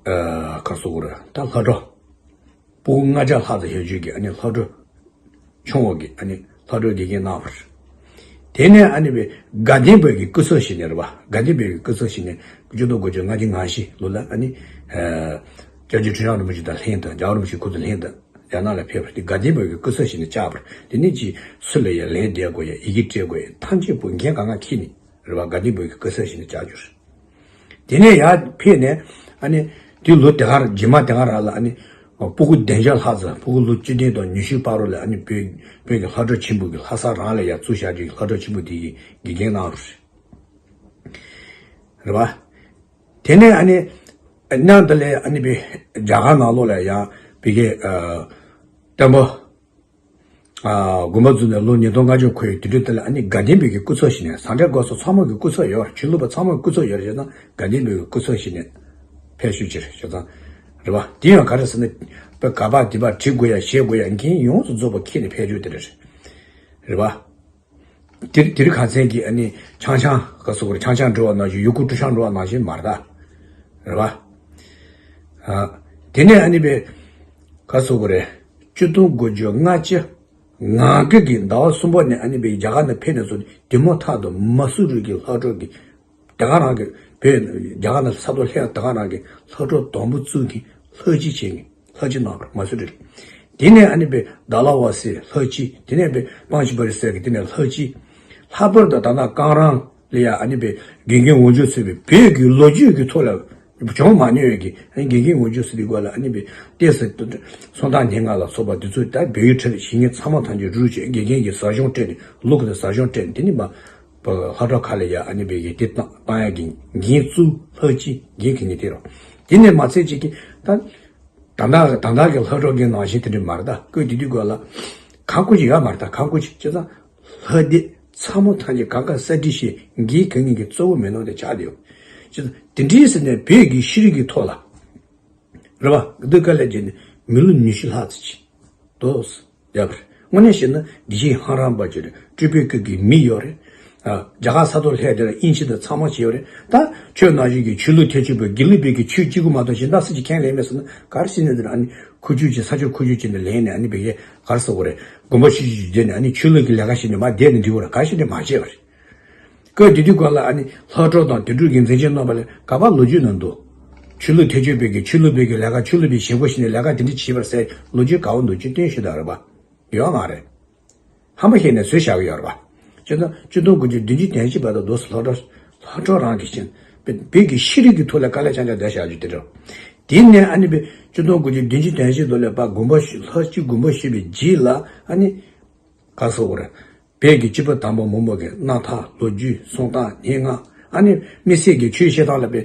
ཨ་ག་སོ་གོ་ར་ད་ལྷ་གྲྭ། སྤུ་གུ་ལྔ་བརྒྱ་ལྷག་ཙམ་ཡོད་རྒྱུ་གི་ཨ་ནི་ལྷ་གྲྭ་ཆུང་བ་གི་ཨ་ནི་ལྷ་གྲྭ་དགེ་རྒན་གནང་བ་རེད། དེ་ནས་ཨ་ནི་པའི་དགའ་ལྡན་པའི་གི་སྐུ་ཚབ་ཞིག་ནས་རེད་བ། དགའ་ལྡན་པའི་གི་སྐུ་ཚབ་ཞིག་ནས་བཅུ་སྟོང་དགུ་བརྒྱ་ལྔ་བཅུ་ང་བཞི་ལོ་ལ་ཨ་ནི་ཨ་སྐྱབས་རྗེ་ཁྲི་བྱང་རིན་པོ་ཆེ་དང་ལྷན་དུ་རྒྱལ་བ་རིན་པོ་ཆེ་ཁོང་ཚོ་ལྷན་དུ་རྒྱ་ནག་ལ་ཕེབས་པ་དེ་དགའ་ལྡན་པའི་གི་སྐུ་ཚབ་ཞིག་ནས་བཅར་བ་རེད། དེ་ནས་ཅིག་སུ་ལ་ཡ་ལན་འདེབས་དགོས་ཡ་ཡི་གེ་སྤྲད་དགོས་ཡ་ཐམས་ཅད་པོ་འགན་གང་ག་འཁྱེར་ནས་རེད་བ། དགའ་ལྡན་པའི་གི་སྐུ་ཚབ་ཞིག་ནས་བཅར་རྒྱུ་རེད། དེ་ནས་ཡར་ཕེབས་ནས་ཨ་ནི་དེ་ལོ་དེ་གར་རྗེས་མ་དེ་གར་ར་ལ་ཨ་ནི་སྤུ་གུ་བདུན་བརྒྱ་ལྷག་ཙམ་སྤུ་གུ་ལོ་བཅུ་བདུན་དང་ཉི་ཤུ་བར་དུ་ལ་ཨ་ནི་བོད་བོད་ཀྱི་ལྷ་གྲྭ་ཆེན་པོ་གི་ལྷ་ས་རང་ལ་ཡར་བཙུགས་བཞག་རྒྱུ་གི་ལྷ་གྲྭ་ཆེན་པོ་དེ་གི་དགེ་རྒན་གནང་རེད་བ། དེ་ནས་ཨ་ནི་མཉམ་དུ་ལས་ཨ་ནི་བོད་རྒྱ་གར་ནང་ལོགས་ལ་ཡང་བོད་ཀྱི་སྟོན་པ། ཨ་དགོན་པ་བཙུགས་ནས་ལོ་ཉིས་སྟོང་ལྔ་བཅུ་འཁོར་བའི་དུས་དྲན་དེ་ལ་ཨ་ནི་དགའ་ལྡན་པའི་གི་སྐུ་ཚབ་ཞིག་ནས་ཟངས་ཁྲའི་སྒར་སོགས་ཚང་མ་གི་སྐུ་ཚབ་ཡོད་རེད། ཆོས་ལུགས་པ་ཚང་མ་གི་སྐུ་ཚབ་ཡོད་རེད་ཟེར་ན་དགའ་ལྡན་པའི་གི་སྐུ་ཚབ་ཞིག་ནས་ཕེབས་ཞུ་ཅིག་རེད་ཞུ་ཙང་རེད་བ། དེ་ཡང་ག་རེ་ཟེར་ན་དཔེ་ག་པ་དེ་པ་བྲི་དགོས་ཡ་བཞེས་དགོས་ཡ་འགན་ཡོངས་སུ་རྫོགས་པ་ཁྱེར་ནས་ཕེབས་རྒྱུ་དེ་རེད། རེད་བ། དེར་དེར་ཁ་མཚན་གྱི་ཨ་ནི་ཆང་ཆང་ག་སོགས་རེད། ཆང་ཆང་འགྲོ་བ་ནང་བཞིན་ཡུ་གུ་ཀྲུ་ཆང་འགྲོ་བ་ནང་བཞིན་མ་རེད་ད། རེད་བ། ཨ། དེ་ནས་ཨ་ནི་པའི་ག་སོགས་རེད། བཅུ་སྟོང་དགུ་བརྒྱ་ལྔ་བཅུ་ང་དགུ་གི་ཟླ་བ་གསུམ་པ་ནས་ཨ་ནི་པའི་རྒྱ་གར་ནས་ཕེབས་ནས་བཟུང་དེ་མོ་ཐག་ཏུ་མ་སུ་རི་གི་ལྷ་གྲྭ་གི་དེ་ག་རང་གི་བོད་རྒྱ་གར་ནས་ས་ཐོག་ལྷས་དེ་ག་རང་གི་ལྷ་གྲྭ་དང་པོ་བཙུགས་ཀྱི་ལྷ་སྤྱི་བྱས་ནས་ལྷ་སྤྱི་གནང་བར་མ་སུ་རི་རེད། དེ་ནས་ཨ་ནི་པའི་ཌཱ་ལ་ཝ་སི་ལྷ་སྤྱི། དེ་ནས་པའི་པང་ཤི་པ་རི་སེ་གི་དེ་ནས་ལྷ་སྤྱི། ལྷག་པར་དུ་ད་ལྟ་ཀང་རང་ལ་ཡ་ཨ་ནི་པའི་དགེ་རྒན་འོས་སྦྱོར་ཚུད་པའི་བོད་ཀྱི་ལོ་རྒྱུས་ཀྱི་ཐོག་ལ་བྱུང་མ་མྱོང་བའི་གི་ཨ་ནི་དགེ་རྒན་འོས་སྦྱོར་ཚུད་པའི་སྐོར་ལ་ཨ་ནི་པའི་ཏོག་ཙམ་སུམ་རྟགས་ཉེར་ལྔ་ལ་སོགས་པ་འདི་ཚོ་ད་བོད་ཡིག་ཁྲིད་ཞིག་ངེད་ཚང་མ་ཐམས་ཅད་རུ་བྱས་དགེ་རྒན་གྱི་ཟབ་སྦྱོང་སྤྲད་ནས་ལུགས་ཀྱི་ཟབ་སྦྱོང་སྤྲད་ནས་དེ་ནི་མ། ལྷ་གྲྭ་ཁག་ལ་ཡ་ཨ་ནི་བེ་གི་དེ་བཏང་བཏང་ཡ་གི་འགན་བཙུགས་ལྷག་ཅིག་འགན་གི་ནི་དེ་རོ། དེ་ནས་མ་ཚད་ཅིག་གི་ད་ད་ད་ད་ད་གི་ལྷ་གྲྭ་གི་ནང་བཞིན་དེ་འདྲ་མ་རེད། ད་ཀོས་དེ་དུས་གོ་ལ་གང་ཀུ་ཅིག་ཡོད་མ་རེད། ད་གང་ཀུ་ཅིག་ཅི་ཙང་ལྷ་སྡེ་ཚང་མ་ཐམས་ཅད་གང་ག་གསར་སྒྲིག་བྱེད་འགན་གི་ནི་གི་གཙོ་བོ་མེད་ནོ་དེ་ཆགས་བསྡད་ཡོད། ཅི་ཙང་དེ་འདྲའི་ཟེར་ནས་བོད་ཀྱི་ཤེས་རིག་གི་ཐོག་ལ། རེད་བ། འདི་ག་ལས་བརྒྱུད་ནས་མི་ལོ་ཉི་ཤུ་ལྷག་ཙམ་ཅིག་འདུག་ཟེར་ཡོད་པ་རེད། དངོས་གནས་བཤད་ན་དགེ་བཤེས་ཧང་རང་པ་ཅིག་རེད། སྤྲུལ་པའི་སྐུ་གི་མི་ཡོད་རེད། ཨ། རྒྱ་གར་ས་ཐོག་ལྷས་དེ་ལ་དབྱིན་ཇི་དང་ཚང་མ་བྱས་ཡོད་རེད། ད་ཁྱོད་ནང་བཞིན་གྱི་ཆོས་ལུགས་ཐེག་ཆོས་པའི་དགེ་ལུགས་པའི་གི་ཆོས་གཅིག་པུ་མ་གཏོགས་གཞན་དག་སུ་ཅིག་མཁྱེན་ལེ་མེད་ཟེར་ན་ག་རེ་བྱས་ནས་འདིར་ཨ་ནི་ཁུ་བྱུག་ཅིག་ས་ཆུ་ཁུ་བྱུག་ཅིག་ནས་ལེན་ནས་ཨ་ནི་བེ་ག་ག་རེ་ཟེར་དགོས་རེད། དགོན་པ་ཆུང་ཆུང་ཅིག་བསྡད་ནས་ཨ་ནི་ཆོས་ལུགས་ཀྱི་ལས་ཀ་བྱས་ནས་མར་བསྡད་ནས་འདི་བོ་ར་ག་ཞིག་ནས་མ་བྱས་པ་རེད། སྐབས་དེ་དུས་སྐབས་ལ་ཨ་ནི་ལྷག་འཕྲོ་དང་དེ་འཕྲོ་གི་མཛད་རྗེས་གནང་བ་ལས་ག་པར་ལོ་རྒྱུས་ནང་འདུག་ཆོས་ལུགས་ཐེག་ཆོས་པའི་གི་ཆོས་ལུགས་པའི་གི་ལས་ཀ་ཆོས་ལུགས་པའི་བྱེད་སྒོ་ཞིག་ནས་ལས་ཀ་དེ་འདྲ་བྱས་པར་ཟེར་ལོ་རྒྱུས་ག་བ་འདུག་ཅི་སྟོན་ཞུ་དག་རེད་པ། ཡོད་མ་རེད། ཧམ་པ་བཤད་ནས་བཟོས་བཞག་གི་ཡོད་རེད་པ། ཅི་ད་སྤྱི་ཚོགས་དགུ་བཅུ་བདུན་ཅུ་དོན་གཅིག་བར་དུ་འདུག་སེ་ལྷག་འཕྲོ་ལྷག་འཕྲོ་རང་གི་ཕྱིན་བོད་ཀྱི་ཤེས་རིག་གི་ཐོག་ལ་དཀའ་ལས་ཆ་འཇོག་བསྡད་བཞག་རྒྱུ་དེ་རེད། དེ་ནས་ཨ་ནི་བོད་སྤྱི་ཚོགས་དགུ་བཅུ་བདུན་ཅུ་དོན་གཅིག་དུ་ལས་པ་དགོན་པ་ཞུ་ལྷག་སྤྱི་དགོན་པ་ཞུས་པའི་རྗེས་ལ་ཨ་ནི་ག་སོགས་རེད། བོད་ཀྱི་སྤྱི་པ་དང་པོ་མང་པོ་གི་རྣམ་ཐར་ལོ་རྒྱུས་གསུང་སྟངས་སྙན་ངག་ཨ་ནི་དམིགས་བསལ་གྱི་ཆོས་བཤད་སྟངས་ལ་དཔེ་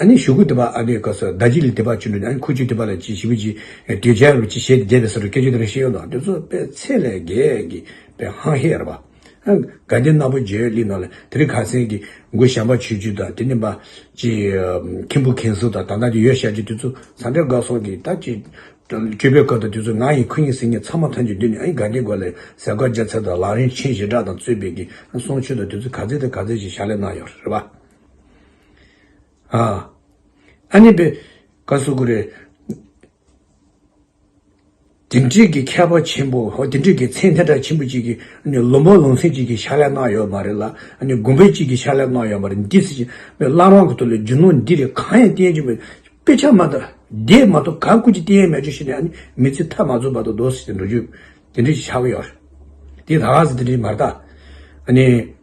ཨ་ནི་གཞུག་གུ་དེ་པ་ཨ་ནི་ག་ས་ཟླ་གཅིག་ལ་དེ་པ་བྱུང་འདུག་ཨ་ནི་ཁུ་བྱུག་དེ་པ་ལ་ཅི་ཞིབ་ཅི་དེ་ཇ་རུ་ཅི་བཤད་དེ་བསྡད་པའི་ས་རུ་སྐད་ཆ་དེ་རིང་བཤད་ཡོད་དང་དེ་ཚོ་དཔེ་ཚད་ལས་བརྒལ་གྱི་དཔེ་ཧང་ཧེ་རེད་པ། ཨ་དགའ་ལྡན་སྣ་བོ་བརྗོད་གླིང་ནང་ལ་དེ་རིང་ཁ་སང་གི་མགོ་བྱམས་པ་ཆོས་བརྒྱུད་དང་དེ་ནི་པ་ཅི་མཁན་པོ་མཁན་ཟུར་དང་ད་ལྟ་དེ་ཡོད་བཤད་ཀྱི་དེ་ཚོ་ཟ་འདྲེ་དགའ་སོང་གི་ད་ཅི། སྤྱོད་པའི་སྐབས་དུ་དུས་ཚོད་ང་ཡི་ཁུ་ཉིན་སྲིད་ཉིན་ཚང་མ་ཐམས་ཅད་འདུས་ནས་ཨ་ནི་དགའ་ལྡན་དགོན་ལ་ཟས་སྐོར་རྒྱ་ཚ་དང་ལག་ལེན་ཆེན་ཞེ་དྲག་དང་གཙོས་པའི་གི་གསུང་ཆོས་དང་དུས་ཚོད་ག་ཚད་དང་ག་ཚད་ཞིག་ཕྱག་ལས་གནང་ཡོད་རེད་པ། ཨ་ཨ་ནི་པའི་ག་སུ་གུ་རེད། དེ་འདྲའི་གི་མཁས་པ་ཆེན་པོ་ཧོ་དེ་འདྲའི་གི་མཚན་ཐད་གྲགས་ཆེན་པོ་ཅིག་གི་ཨ་ནི་ལུང་པ་ལུང་ཚན་ཅིག་གི་ཕྱག་ལས་གནང་ཡོད་མ་རེད་ལ་ཨ་ནི་དགོན་པ་ཅིག་གི་ཕྱག་ལས་གནང་ཡོད་མ་རེད། འདི་ཚེ་ཅིག་བླ་རང་གི་ཐོག་ལ་རྒྱུ་ནོར་འདི་རེད་གང་ཡང་བསྟན་གྱི་མེད། དཔེ་ཆ་མ་གཏོགས་བསྡད་མ་གཏོགས་གང་སྐུ་ཅི་བསྟན་ཡས་མེད་ཅོ་ཞེས་ནས་ཨ་ནི་མི་ཚེ་མཐའ་མ་རྫོགས་བར་དུ་རྡོ་སི་ཅན་འགྲོ་རྒྱུ་དེ་འདྲ་ཞིག་ཆགས་ཀྱི་ཡོད་རེད། དེ་ད་ག་ཟེ་དེ་འདྲ་མ་རེད་ད། ཨ་ནི་